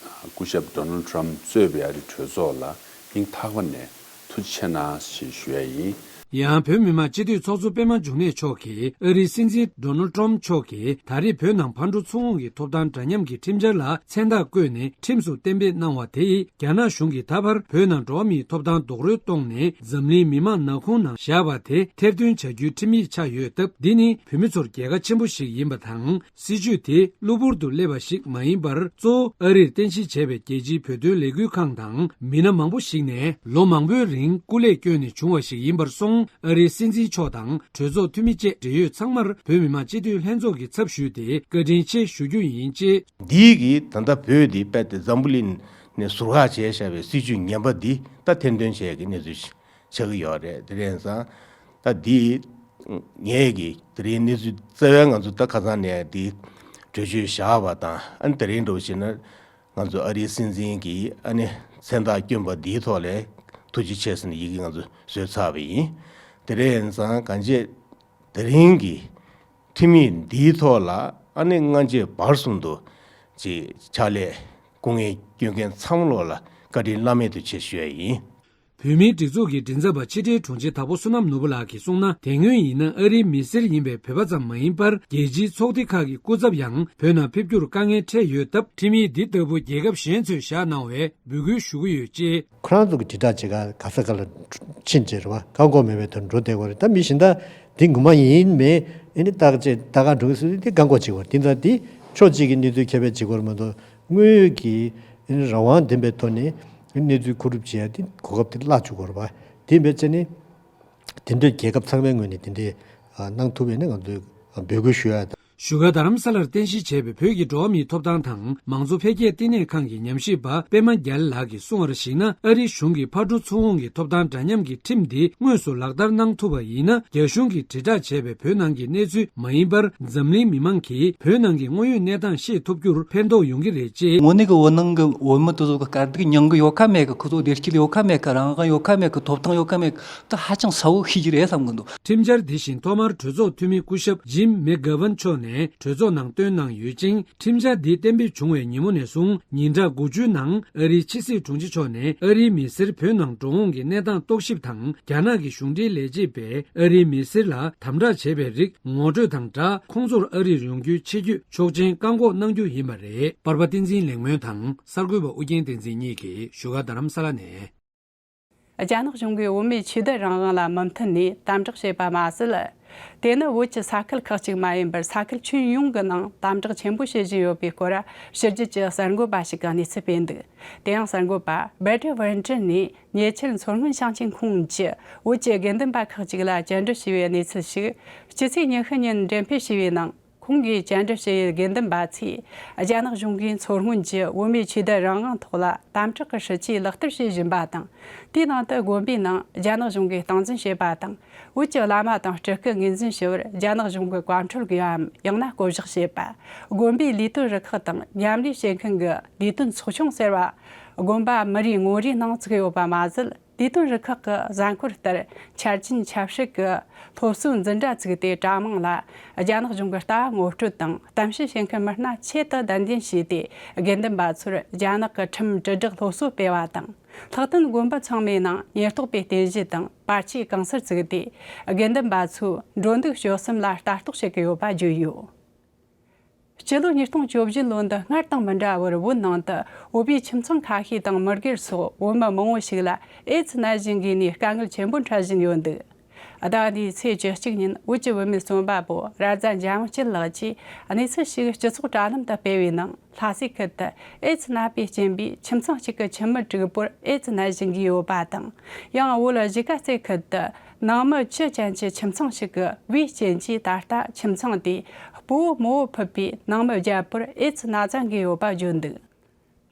སྐུ་ཞབས་ཌོ་ནལ་ཊམ་གཙོས་པའི་ཨ་རིའི་གྲོས་ཚོགས་ལ་སྙིང་ཐག་པ་ནས་ཐུགས་རྗེ་ཆེ་གནང་ཞེས་ཞུ་ཡ་ཡིན། ཡང་བོད་མི་མང་སྤྱི་འཐུས་ཚོགས་གཙོ་པད་མ་འབྱུང་གནས་མཆོག་གིས་ཨ་རིའི་སྲིད་འཛིན་ཌོ་ནལ་ཊམ་མཆོག་གིས་ད་རེས་བོད་ནང་ཕར་འགྲོ་ཚུར་འོང་གི་ཐོབ་ཐང་འདྲ་མཉམ་གྱི་ཁྲིམས་འཆར་ལ་མཚན་རྟགས་བཀོད་ནས་ཁྲིམས་སུ་གཏན་འབེབས་གནང་བ་དེས་རྒྱ་ནག་གཞུང་གིས་ད་བར་བོད་ནང་འགྲོ་བ་མིའི་ཐོབ་ཐང་རྡོག་རོལ་བཏང་ནས་འཛམ་གླིང་མི་མང་ནག་ཁུང་ནང་བཞག་པ་དེ་ཐེར་འདོན་བྱ་རྒྱུའི་ཁྲིམས་ཡིག་ཆགས་ཡོད་སྟབས། འདི་ནི་བོད་མི་ཚོར་རྒྱལ་ཁ་ཆེན་པོ་ཞིག་ཡིན་པ་དང་། སྲིད་བྱུས་དེ་གློ་བུར་དུ་སླེབས་པ་ཞིག་མ་ཡིན་པར། གཙོ་བོ་ཨ་རིར་རྟེན་གཞི་བྱས་པའི་རྒྱལ་སྤྱིའི་བོད་དོན་ལས་འགུལ་ཁང་དང་མི་སྣ་མང་པོ་ཞིག་ནས་ལོ་མང་པོའི་རིང་སྐུ་ལས་བསྐྱོན་ནས་བྱུང་བ་ཞིག་ཡིན་པར་སོང་། ཨ་རིའི་སྲིད་འཛིན་མཆོག་དང་གྲོས་ཚོགས་འཐུས་མི་བཅས་འབྲེལ་ཡོད་ཚང་མར་བོད་མི་མང་སྤྱི་འཐུས་ལྷན་ཚོགས་ཀྱི་ཚབ་ཞུས་ཏེ་བཀའ་དྲིན་ཆེ་ཞུ་རྒྱུ་ཡིན་ཅེས། འདི་གིས་ད་ལྟ་བོད་འདི་རྦད་དེ་འཛམ་བུ་གླིང་ནས་ཟུར་བཀག་བྱས་བཞག་པའི་སྲིད་བྱུས་ངན་པ་འདི་ད་ཐེར་འདོན་བྱས་ཀྱི་གནས་ཚུལ་ཆགས་ཀྱི་ཡོད་རེད། དེ་རེད་ཙང་ད་འདི་ངས་ཀྱི་དེ་རིང་གནས་ཚུལ་རྩ་བའི་ང་ཚོ་ད་ཁ་སང་ནས་འདི་གྲོས་ཆོད་བཞག་པ་དང་ཨ་ནི་དེ་རིང་འགྲོ་བཞིན་ན། ང་ཚོ་ཨ་རིའི་སྲིད་འཛིན་གྱིས་ཨ་ནི་མཚན་རྟགས་བསྐྱོན་པ་འདིའི་ཐོག་ལས་ཐུགས་རྗེ་ཆེ་ཟེར་ནས་ཡི་གེ་ང་ཚོ་བཟོས་ཚར་བ་ཡིན། དེ་རེད་ཙང་གང་བྱས་དེ་རིང་གི་ཁྲིམས་ཡིག་འདིའི་ཐོག་ལ་ཨ་ནི་སྔ་རྗེས་བར་གསུམ་དུ་ཅིག་ཕྱག་ལས་སྐུ་ངལ་སྐྱོན་མཁན་ཚང་མ་ལོག་ལ་བཀའ་དྲིན་བླ་མེད་དུ་ཆེ་ཞུ་ཡ་ཡིན། བོད་མིའི་སྒྲིག་འཛུགས་ཀྱི་མགྲིན་ཚབ་པ་ཕྱི་དྲིལ་དྲུང་ཆེ་དྭགས་པོ་བསོད་ནམས་ནོར་བུ་ལགས་ཀྱིས་གསུངས་ན། དེ་སྔོན་ཡིན་ན་ཨ་རིའི་མི་སེར་ཡིན་པའི་བོད་པ་ཙམ་མ་ཡིན་པར་རྒྱལ་སྤྱིའི་ཚོགས་སྡེ་ཁག་གི་སྐུ་ཚབ་ཡང་བོད་ནང་ཕེབས་རྒྱུར་དཀའ་ངལ་འཕྲད་ཡོད་སྟབས། ཁྲིམས་ཡིག་འདི་ལྟ་བུ་རྒྱལ་ཁབ་གཞན་ཚོས་བཞག་གནང་བའི་འབོད་སྐུལ་ཞུ་གི་ཡོད་ཅེས། ཁོ་རང་ཚོ་གི་དྲིལ་བསྒྲགས་བྱེད་ག་ག་ས་ག་ལ་ཕྱིན་བྱས་རེད་བ། བཀག་འགོག་མེད་པའི་དོན་འགྲོ་བསྡད་དགོས་རེད། ད་མི་གཞན་དག་འདི་ངོ་མ་ཡིན་མིན་ཨ་ནི་བརྟག་དཔྱད་ལྟ་ག་འགྲོ་གི་སྲིད་དེ་བཀག་འགོག་བྱེད་དགོས་རེད། དེ་ད་འདི་ཕྱོགས་གཅིག་གི་གནས་ཚུལ་ཁྱབ་སྤེལ་བྱེད་དགོས་རེད་མ་གཏོགས་དངོས་ཡོད་ཀྱི་ དེ་ནི་རང་དབང་ལྡན་པའི་ཐོག་ནས་གནས་ཚུལ་མཁོ་སྒྲུབ་བྱེད་ཡ་དེ་གོ་སྐབས་དེ་བརླག་བཅུག་དགོས་རེད་པ། དེ་ཡིན་པའི་ཚེ་ནི་དེ་འདྲའི་རྒྱལ་ཁབ་ཚང་མའི་ངོས་ནས་དེ་འདྲའི་གནང་ཐུབ་པ་ཡིན་ན་ང་ཚོས་འབོད་སྐུལ་ཞུ་ཡ་དང་། བཞུགས་སྒར་རྡ་རམ་ས་ལར་རྟེན་གཞི་བྱས་པའི་བོད་ཀྱི་འགྲོ་བ་མིའི་ཐོབ་ཐང་དང་མང་གཙོ་འཕེལ་རྒྱས་བསྟི་གནས་ཁང་གི་ཉམས་ཞིབ་པ་པད་མ་རྒྱལ་ལགས་ཀྱིས་གསུངས་པར་གཞིགས་ན། ཨ་རིའི་གཞུང་གིས་ཕར་འགྲོ་ཚུར་འོང་གི་ཐོབ་ཐང་འདྲ་མཉམ་གྱི་ཁྲིམས་འདི་དངོས་སུ་ལག་བསྟར་གནང་ཐུབ་པ་ཡིན་ན། རྒྱ་གཞུང་གིས་དྲིལ་བསྒྲགས་བྱས་པའི་བོད་ནང་གི་གནས་ཚུལ་མ་ཡིན་པར། འཛམ་གླིང་མི་མང་གིས་བོད་ནང་གི་དངོས་ཡོད་གནས་སྟངས་ཤེས་ཐུབ་རྒྱུར་ཕན་ཐོགས་ཡོང་གི་རེད་ཅེས། དངོས་གནས་ཀྱི་འོད་སྣང་གི་འོས་མི་དེ་ཚོ་གི་དཀའ་སྡུག་མྱང་གི་ཡོད་ཁ་མེད་ཁ། ཁོ་ཚོ་བདེ་སྐྱིད་ཡོད་ཁ་མེད་ཁ། རང་དབང་ཡོད་ཁ་མེད་ཁ། ཐོབ་ཐང་ཡོད་ཁ་མེད་ཁ། ད་ཧ་ཅང་གསལ་བོ་ཤེས་ཀྱི་རེད་བསམ་གི་འདུག། ཁྲིམས་འཆར་འདི་བཞིན་ཐོག་མར་གྲོས་ཚོགས་འཐུས་མི་སྐུ་ཞབས་ཇིམ་མེག་གྷ་ཝན་མཆོག་ནས་གྲོས་ཚོགས་ནང་བཏོན་གནང་ཡོད་ཅིང་། ཁྲིམས་འཆར་འདི་གཏན་འབེབས་བྱུང་བའི་ཉིན་མོ་ནས་བཟུང་ཉིན་གྲངས་དགུ་བཅུའི་ནང་ཨ་རིའི་ཕྱི་སྲིད་དྲུང་ཆེ་མཆོག་ནས་ཨ་རིའི་མི་སེར་བོད་ནང་འགྲོ་འོང་གི་གནས་སྟངས་རྟོག་ཞིབ་དང་། རྒྱ་ནག་གི་གཞུང་འབྲེལ་ལས་བྱེད་པས་ཨ་རིའི་མི་སེར་ལ་དམ་དྲག་བྱས་པའི་རིགས་ངོ་སྤྲོད་དང་སྦྲགས། ཁོང་ཚོར་ཨ་རིར་ཡོང་རྒྱུའི་ཆེད་བརྒྱུད་ཆོག་མཆན་བཀག་འགོག་གནང་རྒྱུ་ཡིན་པ་རེད། པར་པ་བསྟན་འཛིན་ལེགས་སྨོན་དང་གསར་འགོད་པ་ཨུ་རྒྱན་བསྟན་འཛིན་གཉིས་ཀྱིས་བཞུགས་སྒར་རྡ་རམ་ས་ལ་ནས། རྒྱ་ནག་གཞུང་གིས་བོད་མིའི་ཆོས་དད་རང་དབང་ལ་མོས་མཐུན་ནས་དམ་དྲག་བྱས་པ་མ་ཟད། དེ་ནི་བོད་ཀྱི་ས་ཁུལ་ཁག་ཅིག་མ་ཡིན་པར་ས་ཁུལ་ཁྱོན་ཡོངས་ཀྱི་ནང་དམ་དྲག་ཆེན་པོ་བྱེད་བཞིན་ཡོད་པའི་སྐོར། ཕྱི་རྒྱལ་གྱི་གསར་འགོད་པ་ཞིག་གིས་གནས་ཚུལ་སྤེལ་འདུག། དེ་ཡང་གསར་འགོད་པ་Better Wellington ནས་ཉེ་ཆར་མཚོ་སྔོན་ཞིང་ཆེན་ཁོངས་ཀྱི་བོད་ཀྱི་དགེ་འདུན་པ་ཁག་ཅིག་ལ་བཅར་འདྲི་བྱས་པའི་གནས་ཚུལ་ཞིག་སྤྱི་ཚེས་ཉི་ཤུ་ཉིན་འགྲེམས་སྤེལ་བྱས་པའི་ནང་། ཁོང་གིས་བཅར་འདྲི་བྱས་པའི་དགེ་འདུན་པ་ཚོས་རྒྱ་ནག་གཞུང་གིས་མཚོ་སྔོན་གྱི་བོད་མིའི་ཆོས་དད་རང་དབང་ཐོག་ལ་དམ་དྲག་གི་སྲིད་ཇུས་ལག་བསྟར་བྱེད་བཞིན་པ་དང་། དེའི་ནང་དུ་དགོན་པའི་ནང་རྒྱ་ནག་གཞུང་གིས་སྟངས་འཛིན་བྱེད་པ་དང་། བོད་ཀྱི་བླ་མ་དང་སྤྲུལ་སྐུ་ངོས་འཛིན་ཞུ་བར་རྒྱ་ནག་གཞུང་གི་བཀའ་འཁྲོལ་གྱིས་འམ་ཡང་ན་བསྐོ་གཞག་བྱེད་པ། དགོན་པའི་ལས་དོན་རུ་ཁག་དང་མཉམ་ལས་བྱེད་མཁན་གྱི་ལས་དོན་ཚོགས་ཆུང་ཟེར་བ། དགོན་པ་མི་རེའི་ངོ་རིས་ནང་བཙུགས་ཡོད་པ་མ་ཟད། ལས་དོན་རུ་ཁག་གི་གཟའ་འཁོར་ལྟར་འཆར་ཅན་ཆབ་སྲིད་ཀྱི་སློབ་གསོའི་འཛིན་གྲྭ་བཙུགས་ཏེ། གྲྭ་མང་ལ་རྒྱ་ནག་གཞུང་གི་ལྟ་བ་ངོ་སྤྲོད་དང་གཏམ་བཤད་བྱེད་མཁན་མི་སྣ་ཆེད་དུ་བདམས་ཐོན་བྱས་ཏེ། དགེ་འདུན་པ་ཚོར་རྒྱ་ནག་གི་ཁྲིམས་དྲིལ་བསྒྲགས་སློབ་གསོ་སྤེལ་བ་དང་། ལྷག་དོན་དགོན་པ་ཚང་མའི་ནང་ཉེན་རྟོག་པའི་རྟེན་གཞི་དང་པར་ཆས་གང་སར་བཙུགས་ཏེ། དགེ་འདུན་པ་ཚོའི་འགྲོ་འདུག་སྤྱོད་གསུམ་ལ་ལྟ་རྟོག་བྱེད་ཀྱི་ཡོད་པ་བརྗོད་ཡོད། སྤྱི་ལོ་ཉིས་སྟོང་བཅོ་བརྒྱད་ལོ་འདི་སྔར་དང་མི་འདྲ་བར་བོད་ནང་དུ་བོད་པའི་ཁྱིམ་ཚང་ཁ་ཤས་དང་མི་སྒེར་སོགས་བོད་མི་མང་བོ་ཞིག་ལ་ཨེ་ཙི་ནད་གཞི་འགོས་ནས་དཀའ་ངལ་ཆེན་པོ་འཕྲད་བཞིན་ཡོད་འདུག། ཟླ་འདིའི་ཚེས་བཅུ་གཅིག་ཉིན་བོད་ཀྱི་བུད་མེད་རྩོམ་པ་པོ་ར་རྫ་འཇམ་དབྱངས་སྐྱིད་ལགས་ཀྱིས་གནས་ཚུལ་ཞིག་སྤྱི་ཚོགས་དྲ་ལམ་དུ་སྤེལ་བའི་ནང་། ལྷ་སའི་ཁུལ་དུ་ཨེ་ཙི་ནད་པའི་རྐྱེན་པས་ཁྱིམ་ཚང་གཅིག་གི་ཁྱིམ་མི་དྲུག་པོར་ཨེ་ཙི་ནད་གཞི་འགོས་ཡོད་པ་དང་། ཡང་བོད་གཞིས་ཀ་རྩེ་ཁུལ་དུ་ནང་མི་བཅུ་ཅན་གྱི་ཁྱིམ་ཚང་ཞིག་གི་བུའི་རྐྱེན་གྱིས་ད་ལྟ་ཁྱིམ་ཚང་དེས་སྤོ་བོ་མོ་བོ་ཕུད་པའི་ནང་མི་བརྒྱད་པོར་ཨེ་ཙི་ན་ཚ་འགོས་ཡོད་པ་བརྗོད་འདུག།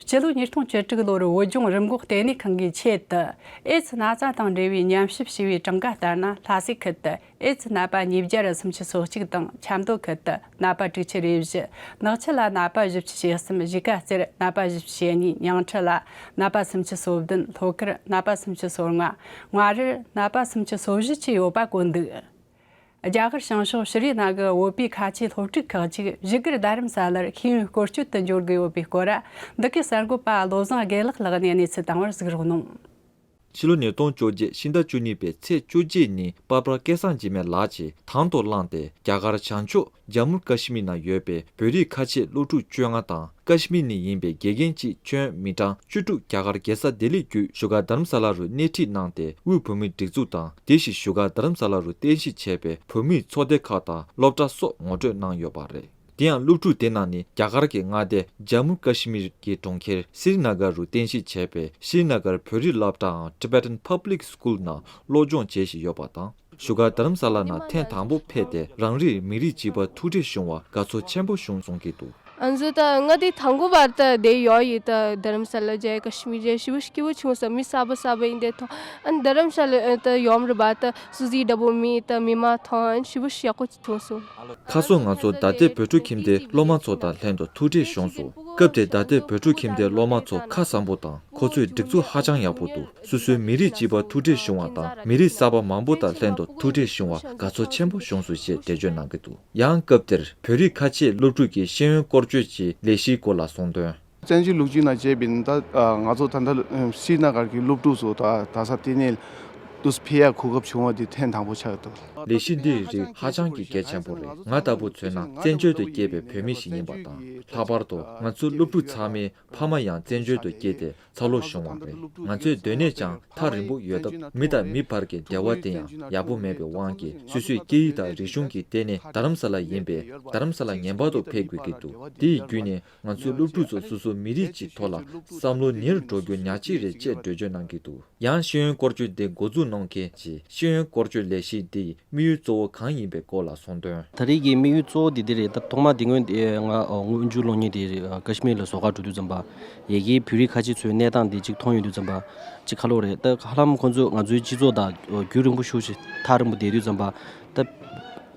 སྤྱི་ལོ་ཉིས་སྟོང་བཅུ་དྲུག་ལོར་བོད་ལྗོངས་རིམས་འགོག་ལྟེ་གནས་ཁང་གིས་ཆེད་དུ་ཨེ་ཙི་ན་ཚ་དང་འབྲེལ་བའི་ཉམས་ཞིབ་ཞུས་པའི་གྲངས་ཀ་ལྟར་ན། ལྷ་སའི་ཁུལ་དུ་ཨེ་ཙི་ནད་པ་ཉིས་བརྒྱ་སུམ་ཅུ་སོ་གཅིག་དང་། ཆབ་མདོ་ཁུལ་དུ་ནད་པ་དྲུག་ཅུ་རེ་བཞི། ནག་ཆུ་ལ་ནད་པ་བཞི་བཅུ་ཞེ་གསུམ། གཞིས་ཀ་རྩེར་ནད་པ་བཞི་བཅུ་ཞེ་གཉིས། ཉིང་ཁྲི་ལ་ནད་པ་སུམ་ཅུ་སོ་བདུན། ལྷོ་ཁར་ནད་པ་སུམ་ཅུ་སོ་ལྔ། མངའ་རིར་ནད་པ་སུམ་ཅུ་སོ་བཞི་བཅས་ཡོད་པ་བཀོད་འདུག། རྒྱ་གར་བྱང་ཕྱོགས་ཤྲི་ན་གར་བོད་པའི་ཁ་ཆེའི་སློབ་ཕྲུག་ཁག་ཅིག་བཞུགས་སྒར་རྡ་རམ་ས་ལར་ཤེས་ཡོན་སྐོར་སྐྱོད་དུ་འབྱོར་གྱི་ཡོད་པའི་སྐོར། འདི་གའི་གསར་འགོད་པ་བློ་བཟང་དགེ་ལེགས་ལགས་ནས་གནས་ཚུལ་བཏང་བར་གཟིགས་རོགས་གནང་། ཕྱི་ལོ་ཉིས་སྟོང་བཅོ་བརྒྱད་ཕྱི་ཟླ་བཅུ་གཉིས་པའི་ཚེས་བཅོ་བརྒྱད་ཉིན། པར་པ་སྐལ་བཟང་འཇིགས་མེད་ལགས་ཀྱིས་དང་དུ་བླངས་ཏེ། རྒྱ་གར་བྱང་ཕྱོགས་ཇམ་མུ་ཀ་ཤི་མིར་ནང་ཡོད་པའི་བོད་རིགས་ཁ་ཆེ་སློབ་ཕྲུག་བཅོ་ལྔ་དང་། ཀ་ཤི་མིར་ནས་ཡིན་པའི་དགེ་རྒན་གཅིག་ཁྱོན་མི་གྲངས་བཅུ་དྲུག་རྒྱ་གར་རྒྱལ་ས་ལྡི་ལིར་བརྒྱུད་བཞུགས་སྒར་རྡ་རམ་ས་ལ་རུ་སྣེ་ཁྲིད་གནང་སྟེ། དབུས་བོད་མིའི་སྒྲིག་འཛུགས་དང་། དེ་བཞིན་བཞུགས་སྒར་རྡ་རམ་ས་ལ་རུ་རྟེན་གཞི་བྱས་པའི་བོད་མིའི་ཚོགས་སྡེ་ཁག་དང་སློབ་གྲྭ་སོགས་ངོ་སྤྲོད་གནང་ཡོད་པ་རེད། དེ་ཡང་སློབ་ཕྲུག་དེ་རྣམས་ནི་རྒྱ་གར་གྱི་མངའ་སྡེ་ཇམ་མུ་ཀ་ཤི་མིར་གྱི་གྲོང་ཁྱེར་སི་རི་ན་གར་རུ་རྟེན་གཞི་བྱས་པའི་སི་རི་ན་གར་བོད་རིགས་སློབ་གྲྭའམ་Tibetan Public School ནང་སློབ་སྦྱོང་བྱེད་བཞིན་ཡོད་པ་དང་། བཞུགས་སྒར་རྡ་རམ་ས་ལ་ནང་ཐེངས་དང་པོ་ཕེབས་ཏེ། རང་རིགས་མི་རིགས་གཅིག་པ་ཐུགས་འཕྲད་བྱུང་བར་དགའ་ཚོར་ཆེན་པོ་བྱུང་གསུང་གི་འདུག། ཨ་ནི་ད་ང་དེ་དང་པོ་བར་ད་དེ་ཡོད་ཡིན། ད་རྡ་རམ་ས་ལ་རྒྱ་ཡི་ཀ་ཤི་མིར་རྒྱ་ཞི་བ་སྐྱིད་པོ་བྱུང་སོང་། མི་གསར་པ་གསར་པ་ཡིན་དེ་ཐོང་། ཨ་ནི་རྡ་རམ་ས་ལ་ཨ་ད་ཡོམ་རི་བ་ད་སུ་ཟི་ད་བོ་མི་ད་མི་མ་ཐོང་། ཨ་ནི་ཞི་བ་ཞི་ཡག་པོ་བྱུང་སོང་། ཁ་སང་ང་ཚོ་ད་ལྟའི་བོད་ཕྲུག་ཁྱིམ་སྡེའི་སློབ་མ་ཚོ་དང་ལྷན་དུ་ཐུག་འཕྲད་བྱུང་སོང་། སྐབས་དེར་ད་ལྟའི་བོད་ཕྲུག་ཁྱིམ་སྡེའི་སློབ་མ་ཚོ་ཁ་བཟང་པོ་དང་། ཁོ་ཚོའི་སྒྲིག་འཛུགས་ཧ་ཅང་ཡག་པོ་འདུག། སོ་སོའི་མི་རིགས་གཅིག་པ་ཐུག་འཕྲད་བྱུང་བ་དང་། མི་རིགས་གསར་པ་མང་པོ་དང་ལྷན་དུ་ཐུག་འཕྲད་བྱུང་བར་དགའ་ཚོར་ཆེན་པོ་བྱུང་སོང་ཞེས་འགྲེལ་བརྗོད་གནང་གི་འདུག། ཡང་སྐབས་དེར་བོད་རིགས་ཁ་ཆེའི་སློབ་ཕྲུག་གི་ཤེས་ཡོན་སྐོར་སྐྱོད་ཀྱི་ལས་གཞིའི་སྐོར་ལ་གསུངས་དོན། བཙན་བྱོལ་ལོ་རྒྱུས་ནང་བྱས་པ་ཡིན་ན། ད་ང་ཚོ་ད་ལྟ་སི་རི་ན་གར་གྱི་སློབ་ཕྲུག་ཚོ་ད་ད་ས་དེ་ནས་ ལུས་ཕུད་ཡ་གོ་སྐབས་བྱུང་བ་དེ་ཐེངས་དང་པོ་ཆགས་འདུག་ལས་གཞི་འདིའི་རིགས་ཧ་ཅང་གི་གལ་ཆེན་པོ་རེད། ང་ལྟ་བུ་མཚོན་ན་བཙན་བྱོལ་དུ་སྐྱེས་པའི་བོད་མི་ཞིག་ཡིན་པ་དང་། ལྷག་པར་དུ་ང་ཚོ་སློབ་ཕྲུག་ཚང་མའི་ཕ་མ་ཡང་བཙན་བྱོལ་དུ་སྐྱེས་ཏེ་འཚར་ལོངས་བྱུང་བ་རེད། ང་ཚོའི་སྡོད་གནས་ཀྱང་ཐག་རིང་པོ་ཡོད་སྟབས། མི་དང་མི་བར་གྱི་འབྲེལ་བ་དེ་ཡང་ཡག་པོ་མེད་པའི་དབང་གིས། སོ་སོའི་སྐད་ཡིག་དང་རིག་གཞུང་གི་སྟེང་ནས་རྡ་རམ་ས་ལ་ཡིན་པས། རྡ་རམ་ས་ལ་ངེས་པར་དུ་ཕེབས་དགོས་ཀྱི་འདུག་དེ་ཡི་བརྒྱུད་ནས་ང་ཚོའི་སློབ་ཕྲུག་ཚོ་སོ་སོའི་མི་རིགས་ཀྱི་ཐོག་ལ་བསམ་བློ་ཉེ་རུ་འགྲོ་རྒྱུ་ཉག་གཅིག་རེད་ཅེས་འགྲེལ་བརྗོད་གནང་གི་འདུག་ཡང་ཤེས་ཡོན་སྐོར་སྐྱོད་འདི་འགོ་འཛུགས་གནང་མཁན་གྱིས་ཤེས་ཡོན་སྐོར་སྐྱོད་ལས་གཞི་འདིའི་དམིགས་ཡུལ་གཙོ་བོ་གང་ཡིན་པའི་སྐོར་ལ་གསུངས་དོན། ད་རེས་ཀྱི་དམིགས་ཡུལ་གཙོ་བོ་འདི་འདི་རེད། ད་ཐོག་མ་འདི་སྔོན་ང་སྔོན་འཇུག་སློང་མཁན་དེ་ཀ་ཤི་མིར་ལ་བཟོ་ག་འགྲོ་དུས་ཙམ་པ། ཡ་གིའི་བོད་རིགས་ཁ་ཆེ་ཚོའི་གནས་སྟངས་འདི་གཅིག་མཐོང་ཡོང་དུས་ཙམ་པ། གཅིག་ཁ་ལོ་རེད། ད་ཧ་ལམ་ཁོང་ཚོ་ང་ཚོའི་སྤྱི་ཚོགས་དང་རྒྱུན་རིང་པོ་ཞེ་ཅིག་ཐག་རིང་པོ་བསྡད་དུས་ཙམ་པ། ད་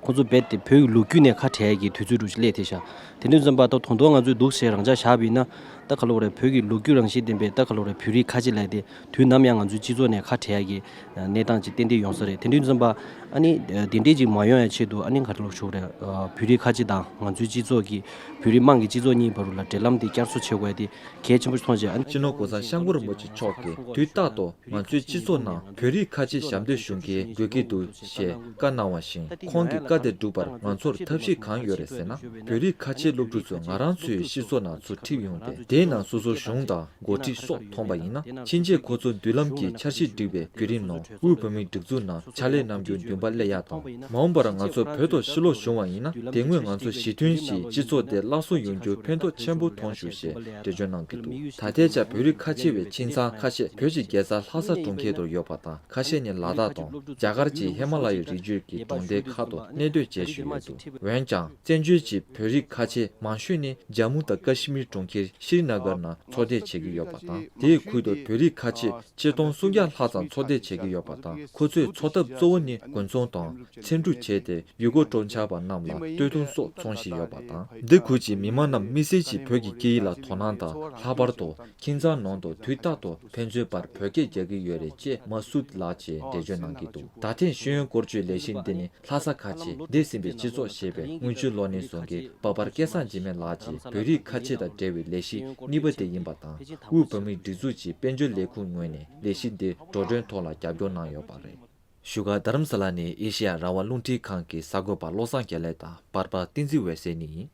ཁོང་ཚོ་རྦད་དེ་བོད་ཀྱི་ལོ་རྒྱུས་ནས་ཁ་བྲལ་གྱི་དུས་ཚོད་འདྲ་ཞིག་སླེབས་ཐལ་ཤག་དེ་དུས་ཙམ་པ་ད་དོན་དུ་ང་ཚོས་འདུག་སེ་རང་འཇགས་བཞག་པ་ཡིན་ན། ད་ཁ་ལོ་རེད། བོད་ཀྱི་ལོ་རྒྱུས་རང་བཞིན་ལྡན་པའི་ད་ཁ་ལོ་རེད། བོད་རིགས་ཁ་ཆེ་ལབ་དེ་དུས་ནམ་ཡང་ང་ཚོའི་སྤྱི་ཚོགས་ནས་ཁ་བྲལ་གྱི་གནས་སྟངས་ཅིག་ཏན་ཏན་ཡོང་ས་རེད། དེ་དུས་ཙམ་པ་ཨ་ནི་དེ་འདྲས་ཅིག་མ་ཡོང་ཡ་ཆེད་དུ། ཨ་ནི་ག་རེ་ལབ་ཆོག་རེད། བོད་རིགས་ཁ་ཆེ་དང་ང་ཚོའི་སྤྱི་ཚོགས་ཀྱི་བོད་རིགས་དམངས་ཀྱི་སྤྱི་ཚོགས་གཉིས་བར་ལ་འབྲེལ་ལམ་དེ་བསྐྱར་གསོ་བྱེད་དགོས་ཡ་དེ་གལ་ཆེན་པོ་ཞིག་མཐོང་བྱས། ཨ་ནི་སྤྱི་ནོར་གོང་ས་སྐྱབས་མགོན་རིན་པོ་ཆེ་མཆོག་གིས་དུས་རྟག་ཏུ་ང་ཚོའི་སྤྱི་ཚོགས་ནང་བོད་རིགས་ཁ་ཆེ་ཞབས་འདེགས་ཞུ་མཁན་དགོས་ཀྱི་འདུག་ཞེས་བཀའ་གནང་བ་བཞིན། ཁོང་གི་བཀའ་དེ་སྒྲུབ་པར་ང་ཚོར་ཐབས་ཤེས་གང་ཡོད་རེད་ཟེར་ན། བོད་རིགས་ཁ་ཆེའི་སློབ་ཕྲུག་ཚོ་ང་རང་ཚོའི་སྤྱི་ཚོགས་ནང་ཚུར་ཁྲིད་ཡོང་སྟེ། དེའི་ནང་སོ་སོའི་གཞུང་དང་འགོ་ཁྲིད་སོགས་མཐོང་པ་ཡིན་ན། ཕྱིན་ཆད་ཁོ་ཚོ་མདུན་ལམ་གྱི་འཆར་གཞི་སྒྲིག་པའི་བརྒྱུད་རིམ་ནང་དབུས་བོད་མིའི་སྒྲིག་འཛུགས་ནང་ཕྱག་ལས་གནང་རྒྱུའི་འདུན་པ་སླེབས་ཡ་དང་། མ་འོངས་པར་ང་ཚོ་བོད་དུ་ཕྱིར་ལོག་བྱུང་བ་ཡིན་ན། དེ་སྔོན་ང་ཚོ་ཞི་མཐུན་གྱིས་སྤྱི་ཚོགས་དེ་སླར་གསོ་ཡོང་རྒྱུར་ཕན་ཐོགས་ཆེན་པོ་མཐོང་བྱུང་ཞེས་འགྲེལ་བརྗོད་གནང་གི་འདུག་ད་ལྟའི་ཆར་བོད་རིགས་ཁ་ཆེ་བའི་ཁྱིམ་ཚང་ཁ་ཤས་བོད་ཀྱི་རྒྱལ་ས་ལྷ་ས་གྲོང་ཁྱེར་དུ་ཡོད་པ་དང་། ཁ་ཤས་ནི་ལ་དྭགས་དང་རྒྱ་གར་གྱི་ཧི་མ་ལ་ཡའི་རི་རྒྱུད་ཀྱི་གྲོང་རྡལ་ཁག་ཏུ་གནས་སྡོད་བྱས་བཞིན་ཡོད་འདུག་འོན་ཀྱང་། བཙན་བྱོལ་གྱི་བོད་རིགས་ཁ་ཆེ་མང་ཤོས་ནི་ཇམ་མུ་དང་ཀ་ཤི་མིར་གྲོང་ཁྱེར་ཤྲི་ན་གར་ནང་འཚོ་སྡོད་བྱེད་ཀྱི་ཡོད་པ་དང་། དེའི་ཁུལ་དུ་བོད་རིགས་ཁ་ཆེ་ཆིག་སྟོང་སུམ་བརྒྱ་ལྷག་ཙམ་འཚོ་སྡོད་བྱེད་ཀྱི་ཡོད་པ་དང་། ཁོ་ཚོས་འཚོ་ཐབས་གཙོ་བོ་ནི་དགུན་ཚོང་དང་ཚེ་སྲོག་བྱས་ཏེ། ཡུལ་སྐོར་སྤྲོ་འཆམ་པ་རྣམས་ལ་སྟོད་ཐུང་སོགས་འཚོང་བཞིན་ཡོད་པ་དང་། འདི་ཁུལ་གྱི་མི་མང་རྣམས་དམིགས་བསལ་གྱིས་བོད་ཀྱི་སྐད་ཡིག་ལ་དོ་སྣང་དང་། ལྷག་པར་དུ་ཁྱིམ་ཚང་ནང་དུ་དུས་རྟག་ཏུ་ཕན་ཚུན་བར་བོད་སྐད་རྒྱག་གི་ཡོད་རེད་ཅེས་མ་སུད་ལགས་ཀྱིས་འགྲེལ་བརྗོད་གནང་གི་འདུག་ད་ཐེངས་ཤེས་ཡོན་སྐོར་སྐྱོད་ལས་གཞི་འདི་ནི་ལྷ་ས་ཁ་ཆེ་འདས་ཟིན་པའི་སྤྱི་ཚོགས་ཞེས་པའི་དངུལ་ཆུའི་གློག་བརྙན་བཟོ་མཁན་འབའ་པར་སྐལ་བཟང་འཇིགས་མེད་ལགས་ཀྱིས་བོད་རིགས་ཁ་ཆེ་དང་འབྲེལ་བའི་ལས་གཞི་གཉིས་པ་དེ་ཡིན་པ་དང་། དབུས་བོད་མིའི་སྒྲིག་འཛུགས་ཀྱི་དཔལ་འབྱོར་ལས་ཁུངས་ངོས་ནས་ལས་གཞི་འདི་འགྲོ་གྲོན་ཐོག་ལ་རྒྱབ་སྐྱོར་གནང་ཡོད་པ་རེད། བཞུགས་སྒར་རྡ་རམ་ས་ལ་ནས་ཨེ་ཤེ་ཡ་རང་དབང་རླུང་འཕྲིན་ཁང་གི་གསར་འགོད་པ་བློ་བཟང་རྒྱལ་ལེགས་དང་པར་པ་བསྟན་འཛིན་འོད་ཟེར་གཉིས།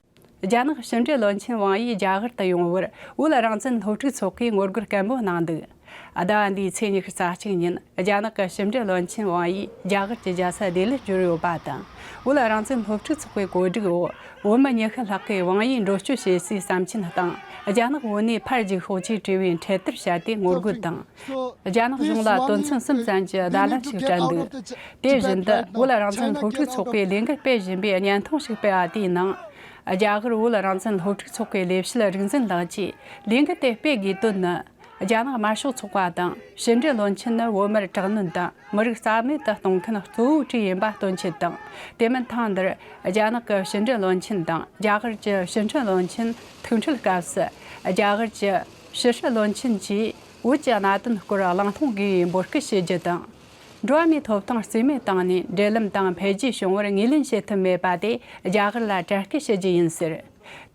རྒྱ་ནག་ཕྱི་འབྲེལ་བློན་ཆེན་ཝང་ཡི་རྒྱ་གར་དུ་ཡོང་བར་བོད་རང་བཙན་སློབ་ཕྲུག་ཚོགས་པས་ངོ་རྒོལ་སྐད་འབོད་གནང་འདུག་ཟླ་བ་འདིའི་ཚེས་ཉི་ཤུ་རྩ་གཅིག་ཉིན་རྒྱ་ནག་གི་ཕྱི་འབྲེལ་བློན་ཆེན་ཝང་ཡི་རྒྱ་གར་གྱི་རྒྱལ་ས་ལྡི་ལིར་འབྱོར་ཡོད་པ་དང་། བོད་རང་བཙན་སློབ་ཕྲུག་ཚོགས་པའི་གོ་སྒྲིག་འོག་བོད་མི་ཉི་ཤུ་ལྷག་གིས་ཝང་ཡི་འགྲོ་སྐྱོད་བྱེད་སའི་ས་མཆན་སྟེང་རྒྱ་ནག་བོད་ནས་ཕར་རྒྱུག་ཤོག་ཅེས་བྲིས་པའི་འཕྲེད་དར་བཤད་དེ་ངོ་རྒོལ་དང་། རྒྱ་ནག་གཞུང་ལ་དོན་ཚན་གསུམ་ཙམ་གྱི་བརྡ་ལན་ཞིག་སྤྲད་འདུག་དེ་བཞིན་དུ་བོད་རང་བཙན་སློབ་ཕྲུག་ཚོགས་པས་ལས་འགུལ་སྤེལ་བཞིན་པའི་བརྙན་ཐུང་ཞིག་སྤེལ་བ་དེའི་ནང་། རྒྱ་གར་བོད་རང་བཙན་སློབ་ཕྲུག་ཚོགས་པའི་ལས་བྱེད་རིག་འཛིན་ལགས་ཀྱིས་ལས་འགུལ་དེ་སྤེལ་དགོས་དོན་ནི། རྒྱ་ནག་དམར་ཤོག་ཚོགས་པ་དང་ཕྱི་འབྲེལ་བློན་ཆེན་ནི་བོད་མིར་དྲག་གནོན་དང་མི་རིགས་རྩ་མེད་དུ་གཏོང་མཁན་གཙོ་བོའི་གྲས་ཡིན་པ་སྟོན་ཆེད་དང་། དེ་མིན་ཐེངས་འདིར་རྒྱ་ནག་གི་ཕྱི་འབྲེལ་བློན་ཆེན་དང་རྒྱ་གར་གྱི་ཕྱི་འབྲེལ་བློན་ཆེན་ཐུག་འཕྲད་སྐབས་སུ། རྒྱ་གར་གྱི་ཕྱི་སྲིད་བློན་ཆེན་གྱིས་བོད་ཀྱི་གནད་དོན་སྐོར་གླེང་སློང་དགོས་པའི་འབོད་སྐུལ་བྱེད་རྒྱུ་དང་། འགྲོ་བ་མིའི་ཐོབ་ཐང་རྩིས་མེད་བཏང་ནས་འབྲེལ་ལམ་དང་འཕེལ་རྒྱས་བྱུང་བར་ངོས་ལེན་བྱེད་ཐུབ་མེད་པ་དེ་རྒྱ་གར་ལ་དྲན་སྐུལ་ཞུ་རྒྱུ་ཡིན་ཟེར།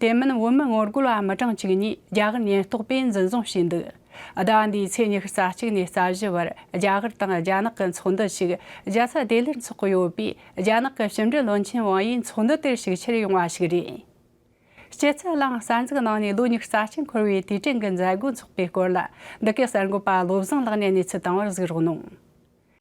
དེ་མིན་བོད་མི་ངོ་རྒོལ་བ་མི་གྲངས་བཅུ་གཉིས་རྒྱ་གར་ཉེན་རྟོག་པས་འཛིན་བཟུང་བྱས་འདུག་ཟླ་བ་འདིའི་ཚེས་ཉི་ཤུ་རྩ་གཅིག་ནས་རྩ་བཞི་བར་རྒྱ་གར་དང་རྒྱ་ནག་གི་ཚོགས་འདུ་ཞིག་རྒྱལ་ས་ལྡི་ལིར་འཚོགས་ཀྱི་ཡོད་པས། རྒྱ་ནག་གི་ཕྱི་འབྲེལ་བློན་ཆེན་ཝང་ཡིས་ཚོགས་འདུ་དེར་ཞུགས་ཕྱིར་ཡོང་བ་ཞིག་རེད། སྐྱེད་ཚལ་གླིང་གསར་འཛུགས་གནང་ནས་ལོ་ཉི་ཤུ་རྩ་གཅིག་འཁོར་བའི་དུས་དྲན་གྱི་མཛད་སྒོ་འཚོགས་པའི་སྐོར་ལ། འདི་གའི་གསར་འགོད་པ་བློ་བཟང་ལགས་ནས་གནས་ཚུལ་བཏང་བར་གཟིགས་རོགས་གནང་།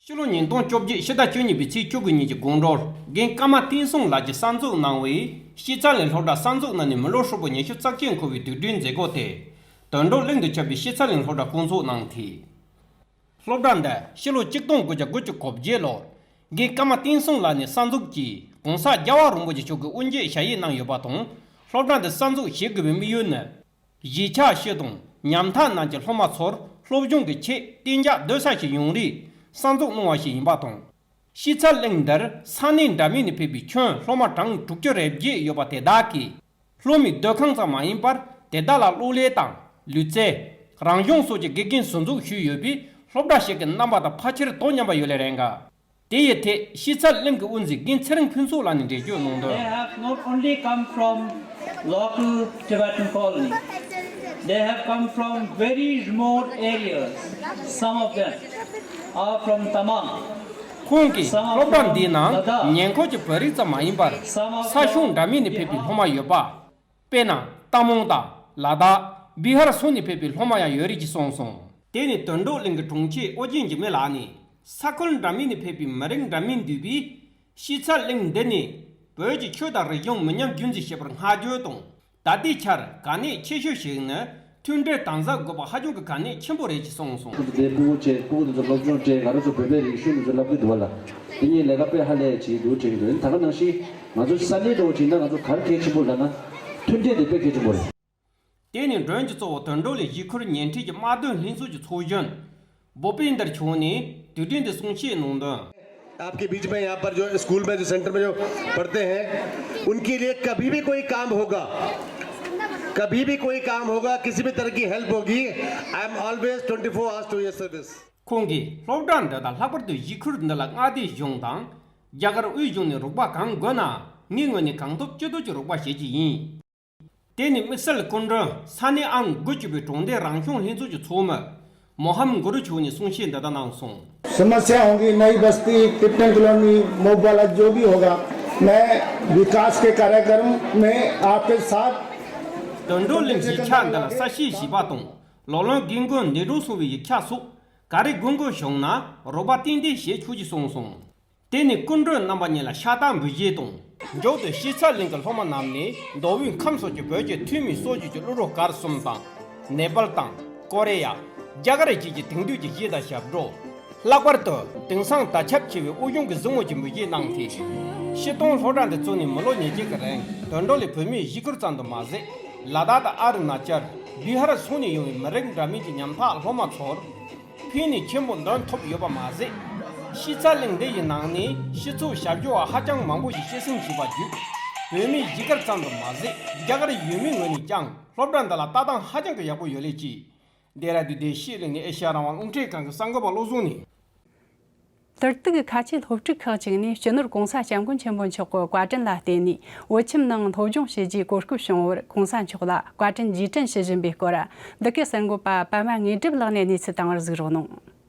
ཕྱི་ལོ་ཉིས་སྟོང་བཅོ་བརྒྱད་ཕྱི་ཟླ་བཅུ་གཉིས་པའི་ཚེས་བཅུ་དགུ་ཉིན་གྱི་དགོང་དྲོར་རྒན་ཀརྨ་བསྟན་སྲུང་ལགས་ཀྱིས་གསར་འཛུགས་གནང་བའི་སྐྱེད་ཚལ་གླིང་སློབ་གྲྭ་གསར་འཛུགས་གནང་ནས་མི་ལོ་ཧྲིལ་པོ་ཉི་ཤུ་རྩ་གཅིག་འཁོར་བའི་དུས་དྲན་མཛད་སྒོ་དེ་དོན་གྲུབ་གླིང་དུ་ཁྱབ་པའི་སྐྱེད་ཚལ་གླིང་སློབ་གྲྭ་བསྐོང་ཚོགས་གནང་འཐུས། སློབ་གྲྭ་འདི་ཕྱི་ལོ་ཆིག་སྟོང་དགུ་བརྒྱ་དགུ་བཅུ་གོ་བརྒྱད་ལོར་རྒན་ཀརྨ་བསྟན་སྲུང་ལགས་ནས་གསར་འཛུགས་ཀྱིས་༸གོང་ས་༸རྒྱལ་བ་རིན་པོ་ཆེ་མཆོག་གིས་དབུ་འབྱེད་ཞལ་དབྱིངས་གནང་ཡོད་པ་དང་། སློབ་གྲྭ་འདི་གསར་འཛུགས་བྱེད་དགོས་པའི་དམིགས་ཡུལ་ནི། གཞིས་ཆགས་སྤྱི་དང་ཉམ་ཐག་རྣམས་ཀྱི་སློབ་མ་ཚོར་སློབ་སྦྱོང་གི་ཆེད་གཏན་འཇགས་སྡོད་ས་ཞིག་ཡོང་རེ་གསར་འཛུགས་གནང་བ་ཞིག་ཡིན་པ་དང་། སྐྱེད་ཚལ་གླིང་འདིར་ས་གནས་འདྲ་མིན་ནས་ཕེབས་པའི་ཁྱོན་སློབ་མ་གྲངས་དྲུག་ཅུ་རེ་བརྒྱད་ཡོད་པ་དེ་དག་གིས་སློབ་མའི་སྡོད་ཁང་ཙམ་མ་ཡིན་པར་དེ་དག་ལ་གློག་ཀླད་དང་ལུས་རྩལ། རང་སྦྱོང་སོགས་ཀྱི་དགེ་རྒན་ཟུར་འཛུགས་ཞུས་ཡོད་པས་སློབ་གྲྭ་ཞིག་གི་རྣམ་པ་དང་ཕལ་ཆེར་དོ་མཉམ་པ་ཡོད་ལེ་རེད་འགའ། དེ་ཡི་ཐད་སྐྱེད་ཚལ་གླིང་གི་དབུ་འཛིན་རྒན་ཚེ་རིང་ཕུན་ཚོགས་ལགས་ནས་འགྲེལ་བརྗོད་གནང་དོན། They have not only come from local Tibetan colony, they have come from very remote areas, some of them. are from Tamang. ཁོང་གིས་སློབ་གྲྭ་འདིའི་ནང་ཉེ་འཁོར་གྱི་བོད་རིགས་ཙམ་མ་ཡིན་པར་ས་ཞུང་འདྲ་མིན་ནས་ཕེབས་པའི་སློབ་མ་ཡོད་པ། དཔེར་ན་ཏ་མོང་དང་ལ་དྭགས། བི་ཧར་སོགས་ནས་ཕེབས་པའི་སློབ་མ་ཡང་ཡོད་རེད་ཅེས་གསུངས་སོང་། དེ་ནི་དོན་གྲུབ་གླིང་གི་གྲོང་ཁྱེར་ཨོ་རྒྱན་འཇིགས་མེད་ལགས་ནས། ས་ཁུལ་འདྲ་མིན་ནས་ཕེབས་པའི་མི་རིགས་འདྲ་མིན་འདུས་པའི་ཤེས་ཚད་གླིང་འདི་ནི་བོད་ཀྱི་ཆོས་དང་རིག་གཞུང་མི་ཉམས་རྒྱུན་འཛིན་བྱེད་པར་བསྔགས་བརྗོད་དང་། ད་ལྟའི་ཆར་གལ་གནད་ཆེ་ཤོས་ཤིག་ནི་མཐུན་སྒྲིལ་དམ་ཟབ་དགོས་པ་ཧ་ཅང་གི་གལ་གནད་ཆེན་པོ་རེད་ཅེས་གསུངས་སོང་། ཁོང་ཚོ་དེ་ཕྲུ་གུ་བྱས། ཕྲུ་གུ་དེ་ཚོ་སློབ་སྦྱོང་སྤྲད། ང་རང་ཚོ་བོད་པའི་རིག་གཞུང་དེ་ཚོ་བསླབ་ཀྱི་འདུག་བ་ལ། དེ་གཉིས་ལས་ཀ་དཔེ་ཧ་ལས་བྱེད་འདུག་དྲན་གྱི་འདུག་ད་ག་ནང་བཞིན་ང་ཚོ་ས་གནས་འདྲ་བོ་བྱས་ན་ང་ཚོ་ག་རེ་གལ་ཆེན་པོ་ལབ་ན། མཐུན་སྒྲིལ་དེ་དཔེ་གལ་ཆེན་པོ་རེད། དེ་ནི་མགྲོན་གྱི་གཙོ་བོ་དོན་གྲུབ་གླིང་གཞིས་ཁུལ་ཉེ་འཁྲིས་ཀྱི་དམག་དོན་ལྷན་ཚོགས་ཀྱི་ཚོགས་གཞོན་བུ་པིན་དར་མཆོག་ནས་དུས་དྲན་དེ་གསུང་བཤད་གནང་དོན། आपके बीच में यहाँ पर जो स्कूल में जो सेंटर में जो पढ़ते हैं, उनके लिए कभी भी कोई काम होगा, कभी भी कोई काम होगा, किसी भी तरह की हेल्प होगी, I am always twenty four hours to your service. ཁོང་གིས་སློབ་གྲྭ་འདི་དང་ལྷག་པར་དུ་གཞིས་ཁུལ་འདི་ལ་མངའ་སྡེ་གཞུང་དང་རྒྱ་གར་དབུས་གཞུང་ནས་རོགས་པ་གང་དགོས་ན་ངའི་ངོས་ནས་གང་ཐུབ་ཅི་ཐུབ་ཀྱིས་རོགས་པ་བྱེད་ཀྱི་ཡིན། དེ་ནི་དམིགས་བསལ་སྐུ་མགྲོན་ས་གནས་ཨང་དགུ་བཅུ་པའི་གྲོང་སྡེ་རང་སྐྱོང་ལྷན་ཚོགས་ཀྱི་ཚོགས་མི་མོ་ཧམ་གུ་རུ་མཆོག་ནས་གསུང་བཤད་འདི་ལྟར་གནང་སོང་། समस्या होंगी, नई बस्ती, टिप्टन कॉलोनी, मोबाला, जो भी होगा, मैं विकास के कार्यक्रम में आपके साथ དོན་གྲུབ་གླིང་གཞིས་ཆགས་འདི་ལ་ས་གཤིས་ཞིབ་པ་དང་ལོ་ལོན་རྒན་རྒོན་ནད་གྲོངས་སོང་བའི་ཡིག་ཆ་སོགས་ག་རེ་དགོས་དགོས་བྱུང་ན་རོགས་པ་ཏན་ཏན་བྱེད་ཆོག་ཅེས་གསུངས་སོང་། དེ་ནི་སྐུ་མགྲོན་རྣམ་པ་གཉིས་ལ་ཕྱག་རྟགས་འབུལ་བཞེས་དང་། མཇུག་ཏུ་ཤེས་ཚད་གླིང་གི་སློབ་མ་རྣམས་ནས་མདོ་དབུས་ཁམས་གསུམ་གྱི་བོད་ཀྱི་འཐུས་མི་སོགས་ཀྱི་གླུ་རོགས་གར་གསུམ་དང་། ནེ་པཱལ་དང་། ཀོ་རེ་ཡ། རྒྱ་གར་བཅས་ཀྱི་དེང་དུས་ཀྱི་གཞས་དང་ཞབས་བྲོ། ལྷག་པར་དུ་དེང་སང་དར་ཁྱབ་ཆེ་བའི་དབུགས་དབྱུང་གི་གཟིགས་མོ་ཅིག་འབུལ་བཞེས་གནང་སྟེ། སྤྱིར་བཏང་སློབ་གྲྭ་འདི་བཙུགས་ནས་མི་ལོ་ཉེར་གཅིག་གི་རིང་དོན་གྲུབ་གླིང་བོད་མིའི་གཞིས་ཁུལ་ཙམ་དུ་མ་ཟད། ལ་དྭགས་དང་ཨ་རུ་ན་ཅལ། བི་ཧར་སོགས་ནས་ཡོང་བའི་མི་རིགས་འདྲ་མིན་གྱི་ཉམ་ཐག་སློབ་མ་ཚོར་ཕན་ནུས་ཆེན་པོ་འདོན་ཐུབ་ཡོད་པ་མ་ཟད། ཤེས་ཚད་གླིང་འདི་ཡི་ནང་ནས་སྤྱི་ཚོགས་ཞབས་ཞུ་བ་ཧ་ཅང་མང་པོ་ཞིག་སྐྱེད་སྲིང་བྱས་པ་བརྒྱུད། བོད་མིའི་གཞིས་སྒར་ཙམ་དུ་མ་ཟད། རྒྱ་གར་ཡུལ་མིའི་ངོས་ནས་ཀྱང་སློབ་གྲྭ་འདི་ལ་ལྟ་སྟངས་ཧ་ཅང་གི་ཡག་པོ་ཡོད་ལེ་ཅིག་ལྡེ་ར་ལྡུན་བདེ་སྐྱིད་གླིང་ནས་ཨེ་ཤ་ཡ་རང་དབང་རླུང་འཕྲིན་ཁང་གི་གསར་འགོད་པ་བློ་བཟང་ནས། དིར་ཐིག་གི་ཁ་ཆེའི་སློབ་ཕྲུག་ཁག་ཅིག་ནས་སྤྱི་ནོར་༸གོང་ས་༸སྐྱབས་མགོན་ཆེན་པོ་མཆོག་གི་བཀའ་དྲིན་ལ་བརྟེན་ནས་བོད་ཁྱིམ་ནང་སློབ་སྦྱོང་བྱེད་རྒྱུའི་གོ་སྐབས་བྱུང་བར་༸གོང་ས་མཆོག་ལ་བཀའ་དྲིན་རྗེས་དྲན་ཞུ་བཞིན་པའི་སྐོར། འདི་གའི་གསར་འགོད་པ་པད་མ་དངོས་གྲུབ་ལགས་ནས་གནས་ཚུལ་བཏང་བར་གཟིགས་རོགས་གནང་།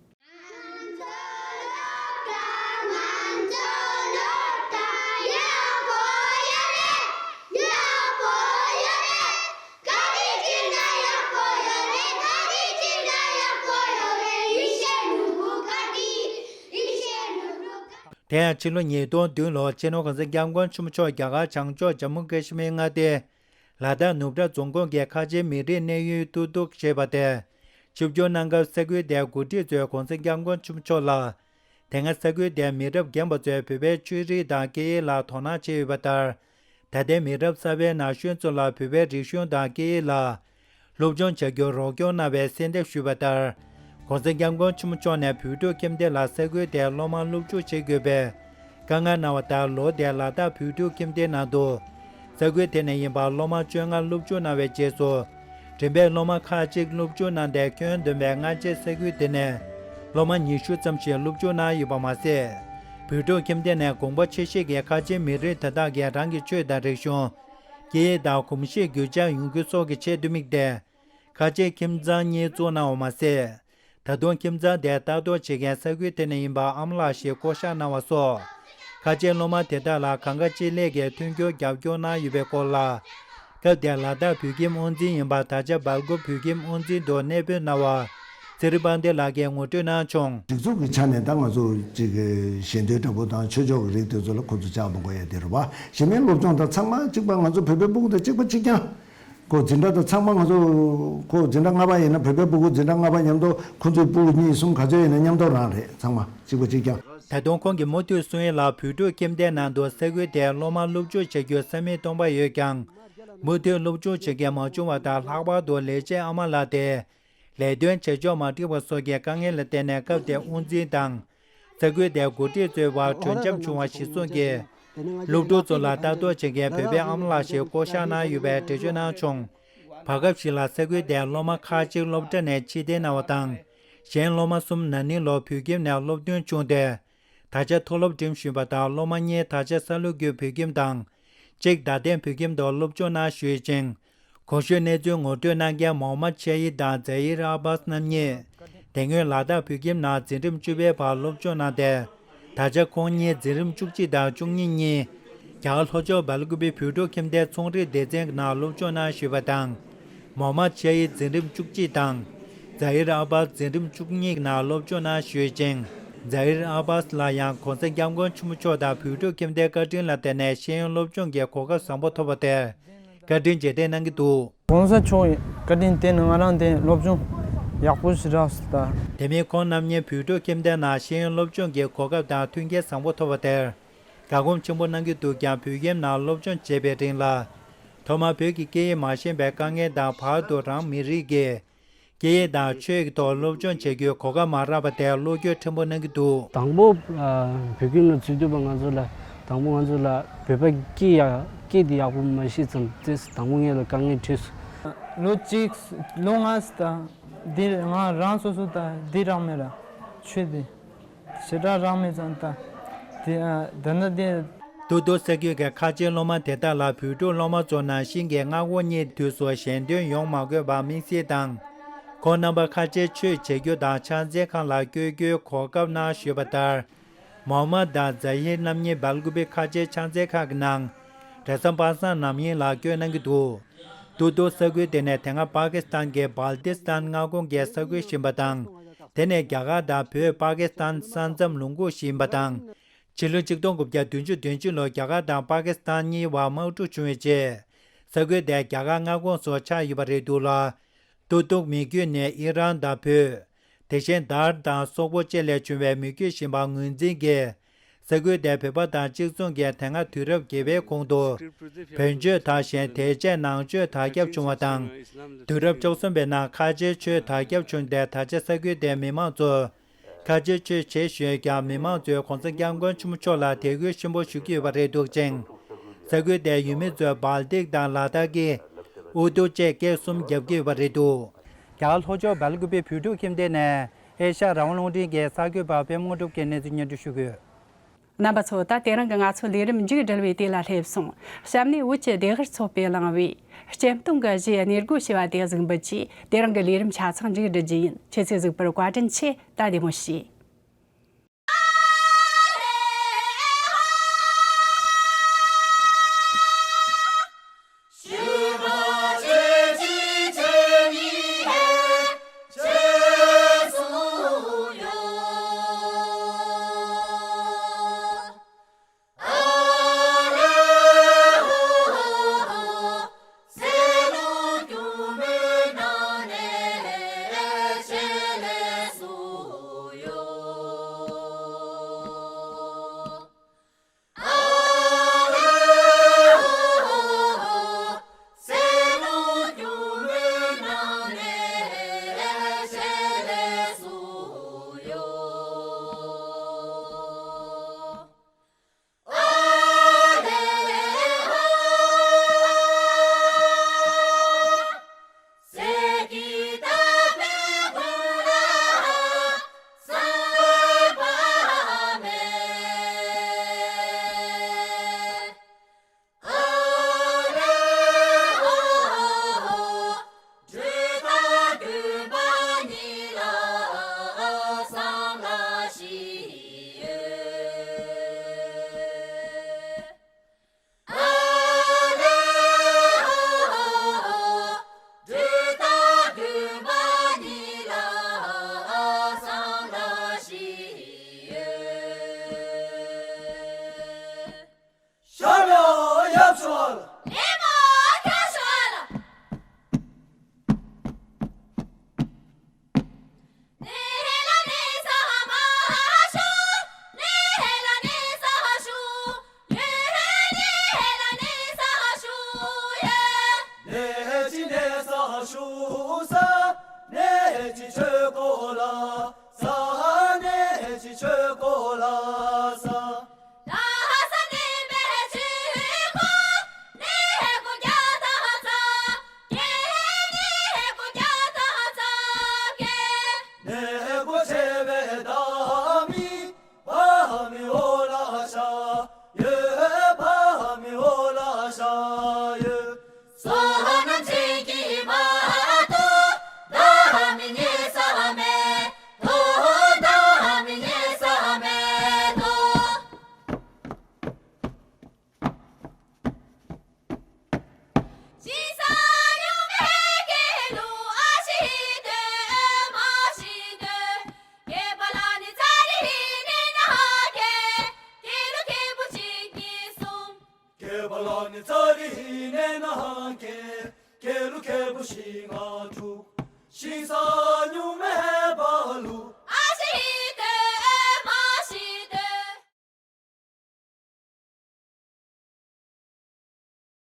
དེ་ཡང་ཕྱི་ལོ་ཉིས་སྟོང་བདུན་ལོར་སྤྱི་ནོར་༸གོང་ས་༸སྐྱབས་མགོན་ཆེན་པོ་མཆོག་རྒྱ་གར་བྱང་ཕྱོགས་ཇམ་མུ་ཀ་ཤི་མིར་མངའ་སྡེ་ལ་དྭགས་ནུབ་བྲག་རྫོང་ཁོངས་ཀྱི་ཁ་ཆེའི་མི་རིགས་གནས་ཡུལ་ཏུ་ཏུག་ཞེས་པ་དེར་ཆིབས་བསྒྱུར་གནང་སྐབས། ས་ཁུལ་དེའི་འགོ་ཁྲིད་ཚོས་༸གོང་ས་༸སྐྱབས་མགོན་ཆེན་པོ་མཆོག་ལ། དེ་སྔ་ས་ཁུལ་དེའི་མི་རབས་རྒན་པ་ཚོས་བོད་པའི་ཆོས་རིག་དང་སྐད་ཡིག་ལ་དོ་སྣང་བྱས་ཡོད་པ་ལྟར། ད་ལྟའི་མི་རབས་གསར་པའི་ན་གཞོན་ཚོ་ལ་བོད་པའི་རིག་གཞུང་དང་སྐད་ཡིག་ལ་སློབ་སྦྱོང་བྱ་རྒྱུར་རོགས་སྐྱོར་གནང་བའི་གསལ་འདེབས་ཞུས་པ་ལྟར། ༸གོང་ས་༸སྐྱབས་མགོན་ཆེན་པོ་མཆོག་ནས་བོད་ཕྲུག་ཁྱིམ་སྡེ་ལ་ས་ཁུལ་དེའི་སློབ་མ་སློབ་འཇུག་བྱེད་དགོས་པའི་བཀའ་མངགས་གནང་བ་ལྟར། ལོ་དེར་ལ་དྭགས་བོད་ཕྲུག་ཁྱིམ་སྡེའི་ནང་དུ་ས་ཁུལ་དེ་ནས་ཡིན་པ་སློབ་མ་བཅོ་ལྔ་སློབ་འཇུག་གནང་བའི་རྗེས་སུ། རིམ་པས་སློབ་མ་ཁག་ཅིག་སློབ་འཇུག་གནང་སྟེ། ཁྱོན་བསྡོམས་པའི་སྔ་རྗེས་ས་ཁུལ་དེ་ནས་སློབ་མ་ཉི་ཤུ་ཙམ་ཞིག་སློབ་འཇུག་གནང་ཡོད་པ་མ་ཟད། བོད་ཕྲུག་ཁྱིམ་སྡེ་ནས་དགོངས་པ་ཆེ་བཞེས་ཀྱིས་ཁ་ཆེའི་མི་རིགས་དེ་དག་གིས་རང་གི་ཆོས་དང་རིག་གཞུང་། སྐད་ཡིག་དང་གོམས་གཤིས་རྒྱུད་འཇགས་ཡོང་རྒྱུ་སོགས་ཀྱི་ཆེད་དུ་དམིགས་ཏེ། ཁ་ཆེའི་ཁྱིམ་ཚང་གཉིས་བཙུགས་གནང་བ་མ་ཟད། ད་དུང་ཁྱིམ་ཚང་དེར་ལྟ་རྟོག་བྱེད་མཁན་ས་ཁུལ་དེ་ནས་ཡིན་པ་ཨ་མ་ལགས་ཤིག་བསྐོ་གཞག་གནང་བ་སོགས། ཁ་ཆེའི་སློབ་མ་དེ་དག་ལ་གང་དགའ་ཅི་ལེགས་ཀྱིས་མཐུན་འགྱུར་རྒྱབ་སྐྱོར་གནང་ཡོད་པའི་སྐོར་ལ། སྐབས་དེར་ལ་དྭགས་བོད་ཁྱིམ་དབུ་འཛིན་ཡིན་པ། ད་ཆ་སྦེལ་ཀོབ་བོད་ཁྱིམ་དབུ་འཛིན་དུ་གནས་སྤོས་གནང་བ་ཚེ་རིང་དཔལ་ལྡན་ལགས་ཀྱིས་ངོ་སྤྲོད་གནང་བྱུང་། སྒྲིག་འཛུགས་ཀྱི་ཆ་ནས་ད་ང་ཚོ་ཅིག་གི་ཞལ་འདོན་འདྲ་པོ་དང་ཆོས་ཕྱོགས་ཀྱི་རིགས་དེ་ཚོ་ལ་ཁོ་ཚོ་ཕྱག་མ་དགོས་ཡ་དེ་རེད་པ། གཞན་མའི་སློབ་སྦྱོང་དང་ཚང་མ་གཅིག་པ། ང་ཚོ་བོད་པའི་སྤུ་གུ་དང་གཅིག་པ་གཅིག་རྐྱང་། ཁོ་འཛིན་གྲྭ་དང་ཚང་མ་ང་ཚོ། ཁོ་འཛིན་གྲྭ་ལྔ་པ་ཡིན་ན་བོད་པའི་སྤུ་གུ་འཛིན་གྲྭ་ལྔ་པ་མཉམ་དུ། ཁོ་ཚོའི་སྤུ་གུ་གཉིས་གསུམ་ག་ཚོད་ཡིན་ན་མཉམ་དུ་རང་རེད། ཚང་མ་གཅིག་པ་གཅིག་རྐྱང་། ད་དུང་ཁོང་གིས་མུ་མཐུད་གསུང་ཡས་ལ། བོད་ཕྲུག་ཁྱིམ་སྡེའི་ནང་དུ་ས་ཁུལ་དེར་སློབ་མ་སློབ་འཇུག་བྱ་རྒྱུར་ས་མིག་སྟོང་པ་ཡོད་ཀྱང་། མུ་མཐུད་སློབ་འཇུག་བྱེད་མཁན་མ་བྱུང་བ་དང་། ལྷག་པར་དུ་ལས་བྱེད་ཨ་མ་ལགས་དེས་ལས་དོན་བྱེད་ཕྱོགས་མ་འགྲིག་པ་སོགས་ཀྱི་དཀའ་ངལ་ལ་བརྟེན་ནས། སྐབས་དེར་དབུ་འཛིན་དང་ས་ཁུལ་དེའི་འགོ་ཁྲིད་ཚོའི་བར་གྲོས་འཆམ་བྱུང་བ་གཞིར་བཟུང་གིས། སློབ་ཕྲུག་ཚོ་ལ་ལྟ་རྟོག་བྱེད་མཁན་བོད་པའི་ཨ་མ་ལགས་ཤིག་བསྐོ་གཞག་གནང་ཡོད་པའི་འགྲེལ་བརྗོད་གནང་བྱུང་། བར་སྐབས་ཤིག་ལ་ས་ཁུལ་དེའི་སློབ་མ་ཁག་ཅིག་སློབ་གྲྭ་ནས་ཕྱིར་འཐེན་གནང་བ་དང་། གཞན་སློབ་མ་གསུམ་ན་ནིང་ལོར་བོད་ཁྱིམ་ནས་སློབ་ཐོན་བྱུང་སྟེ། ད་ཆ་མཐོ་སློབ་འགྲིམ་བཞིན་པ་དང་། སློབ་མ་གཉིས་ད་ཆ་ས་ལུགས་བརྒྱུད་བོད་ཁྱིམ་དང་། གཅིག་རྡ་སྟེང་བོད་ཁྱིམ་དུ་སློབ་སྦྱོང་གནང་བཞུགས་ཤིང་། གོང་ཞུས་གནས་ཚུལ་ངོ་སྤྲོད་གནང་མཁན་མོ་ཧམ་མད་ཤ་ཧིད་དང་ཛ་ཧིར་ཨ་བྷཱས་རྣམ་གཉིས། དེ་སྔོན་ལ་དྭགས་བོད་ཁྱིམ་ནང་འཛིན་རིམ་བཅུ་པའི་བར་སློབ་སྦྱོང་གནང་སྟེ། ད་ཆ་ཁོང་གཉིས་འཛིན་རིམ་བཅུ་གཅིག་དང་བཅུ་གཉིས་གཉིས། རྒྱ་གར་ལྷོ་ཕྱོགས་སྦེལ་ཀུ་པེ་བོད་ཕྲུག་ཁྱིམ་སྡེའི་ཚོང་རིག་སྡེ་ཚན་གྱི་ནང་སློབ་སྦྱོང་གནང་བཞུགས་པ་དང་། མོ་མ་ཆ་ཡི་འཛིན་རིམ་བཅུ་གཅིག་དང་། ཛ་ཡིར་ཨ་བྷཱས་འཛིན་རིམ་བཅུ་གཉིས་ཀྱི་ནང་སློབ་སྦྱོང་གནང་བཞུགས་ཤིང་། ཛ་ཡིར་ཨ་བྷཱས་ལ་ཡང་གོང་ས་སྐྱབས་མགོན་ཆེན་པོ་མཆོག་དང་བོད་ཕྲུག་ཁྱིམ་སྡེའི་བཀའ་དྲིན་ལ་བརྟེན་ནས་ཤེས་ཡོན་སློབ་སྦྱོང་གི་གོ་སྐབས་བཟང་པོ་ཐོབ་པ་དེར་བཀའ་དྲིན་རྗེས་དྲན་གནང་གི་འདུག། གོང་ས་མཆོག་གི་བཀའ་དྲིན་བརྟེན་ནས་ང་རང་དེ་སློབ་སྦྱོང་ཡག་པོ་ཞིག་རག་སོང་ད། དེ་མིན་ཁོང་རྣམ་གཉིས་བོད་ཕྲུག་ཁྱིམ་སྡེ་ནང་ཤེས་ཡོན་སློབ་སྦྱོང་གི་གོ་སྐབས་དང་མཐུན་རྐྱེན་བཟང་པོ་ཐོབ་པ་དེར་དགའ་སྒོམ་ཆེན་པོ་གནང་གི་འདུག་ཀྱང་། བོད་ཁྱིམ་ནང་སློབ་སྦྱོང་བྱེད་པའི་རིང་ལ། ཐོག་མར་བོད་ཀྱི་སྐད་ཡིག་མ་ཤེས་པའི་དཀའ་ངལ་དང་། བར་དུ་རང་མི་རིགས་ཀྱི་སྐད་ཡིག་དང་ཆོས་ཀྱི་ཐོག་སློབ་སྦྱོང་བྱེད་རྒྱུའི་གོ་སྐབས་མ་རག་པ་དེར་བློ་འགྱོད་ཕྲན་བུ་གནང་གི་འདུག། དང་པོ་ཨ་བོད་ཁྱིམ་ལ་ཚུད་དུས་པ་ང་ཚོ་ལ་དང་པོ་ང་ཚོ་ལ་བོད་པ་སྐད་ཡག་སྐད་དེ་ཡག་པོ་མ་ཤེས་ཙང་། དེ་དང་པོ་ངེད་ལ་དཀའ་ངལ་འཕྲད་སོང་། ལོ་གཅིག་ལོ་ལྔ་ཙམ་ད་འདིར་ང་རང་སོ་སོ་ད་འདི་རག་མེད་ར། ཆོས་དེ་ཞེ་དྲག་རག་མེད་ཙང་ད་དེ་ཨ་ད་ནི་དེ། ཏུ་ཏུ་ས་ཁུལ་གྱི་ཁ་ཆེའི་སློབ་མ་དེ་དག་ལ་བོད་ཕྲུག་སློབ་མ་ཚོ་ནང་བཞིན་གྱི་མངའ་འོག་གཉིས་དུས་སུ་ཞལ་འདོན་ཡོང་མ་དགོས་པ་དམིགས་བསལ་དང་། ཁོང་རྣམ་པ་ཁ་ཆེའི་ཆོས་བྱེད་རྒྱུ་དང་ཕྱག་འཚལ་ཁང་ལ་བསྐྱོད་རྒྱུའི་གོ་སྐབས་གནང་ཞུས་པ་ལྟར། མོ་མ་དང་ཛ་ཧིར་རྣམ་གཉིས་སྦེལ་ཀུ་པེ་ཁ་ཆེའི་ཕྱག་འཚལ་ཁང་གི་ནང་། རེས་གཟའ་པ་སངས་ནམ་ཡིན་ལ་བསྐྱོད་གནང་གི་འདུག། ཏུ་ཏུ་ས་ཁུལ་དེ་ནས་དེ་སྔ་པ་ཀི་སི་ཐན་གྱི་བལ་ཏི་སི་ཐན་མངའ་ཁོངས་ཀྱི་ས་ཁུལ་ཞིག་ཡིན་པ་དང་། དེ་ནས་རྒྱ་གར་དང་བོད་པ་ཀི་སི་ཐན་ས་མཚམས་ལུང་ཁུག་ཞིག་ཡིན་པ་དང་། ཕྱི་ལོ་ཆིག་སྟོང་དགུ་བརྒྱ་བདུན་ཅུ་དོན་གཅིག་ལོར་རྒྱ་གར་དང་པ་ཀི་སི་ཐན་གཉིས་བར་དམག་འཁྲུག་བྱུང་བའི་རྗེས། ས་ཁུལ་དེ་རྒྱ་གར་མངའ་ཁོངས་སུ་ཆགས་ཡོད་པ་རེད་འདུག་ལ། ཏུ་ཏུག་མི་རྒྱུད་ནི་ཨི་རན་དང་བོད། དེ་བཞིན་དར་དང་སོག་པོ་བཅས་ལས་བྱུང་བའི་མི་རྒྱུད་ཞིག་ཡིན་པ་ངོས་འཛིན་གྱིས། ས་ཁུལ་དེ་བོད་པ་དང་གཅིག་མཚུངས་ཀྱིས་དེ་སྔ་དུས་རབས་བརྒྱད་པའི་གོང་དུ་བོན་ཆོས་དར་ཞིང་། དེ་རྗེས་ནང་ཆོས་དར་ཁྱབ་བྱུང་བ་དང་། དུས་རབས་བཅུ་གསུམ་པའི་ནང་ཁ་ཆེའི་ཆོས་དར་ཁྱབ་བྱུང་སྟེ། ད་ཆ་ས་ཁུལ་དེའི་མི་མང་ཚོ་ཁ་ཆེའི་ཆོས་བྱེད་བཞིན་ཡོད་ཀྱང་། མི་མང་ཚོས་གོང་ས་སྐྱབས་མགོན་ཆེན་པོ་མཆོག་ལ་དད་གུས་ཆེན་པོ་ཞུ་གི་ཡོད་པ་རེད་འདུག་ཅིང་། ས་ཁུལ་དེའི་ཡུལ་མི་ཚོས་སྦལ་ཏིག་དང་ལ་དྭགས་ཀྱི་ཨུ་ཏུ་བཅས་སྐད་གསུམ་རྒྱབ་ཀྱི་ཡོད་པ་རེད་འདུག། རྒྱ་གར་ལྷོ་ཕྱོགས་སྦེལ་ཀུ་པེ་བོད་ཕྲུག་ཁྱིམ་སྡེ་ནས་ཨེ་ཤ་ཡ་རང་དབང་རླུང་འཕྲིན་གྱི་གསར་འགོད་པ་པད་མ་དངོས་གྲུབ་ཀྱིས་གནས་ཚུལ་སྙན་སྒྲོན་ཞུ་གི་ཡོད། རྣམ་པ་ཚོ། ད་དེ་རིང་གི་ང་ཚོའི་ལས་རིམ་མཇུག་སྒྲིལ་བའི་དུས་ལ་སླེབས་སོང་། གཤམ་ནས་བོད་ཀྱི་བདེ་སྲུང་ཚོགས་པས་བླངས་པའི་སྤྱིར་བཏང་གི་གཞས་སྣེ་སྒོ་ཕྱེ་བ་དེ་གཟིགས་འབུལ་གྱིས་དེ་རིང་གི་ལས་རིམ་ཆ་ཚང་མཇུག་སྒྲིལ་རྒྱུ་ཡིན། ཁྱེད་ཚོས་གཟིགས་པར་བཀའ་དྲིན་ཆེ། ད་བདེ་མོ་བྱོས། ལ་ནི་ཙ་རི་ནེ་ན་ཀེ། ཀེ་ལུ་ཁེ་པོ་ཤི་ང་ཐུག་ཤིང་ས་ཉུང་མེད་པ་ལུ།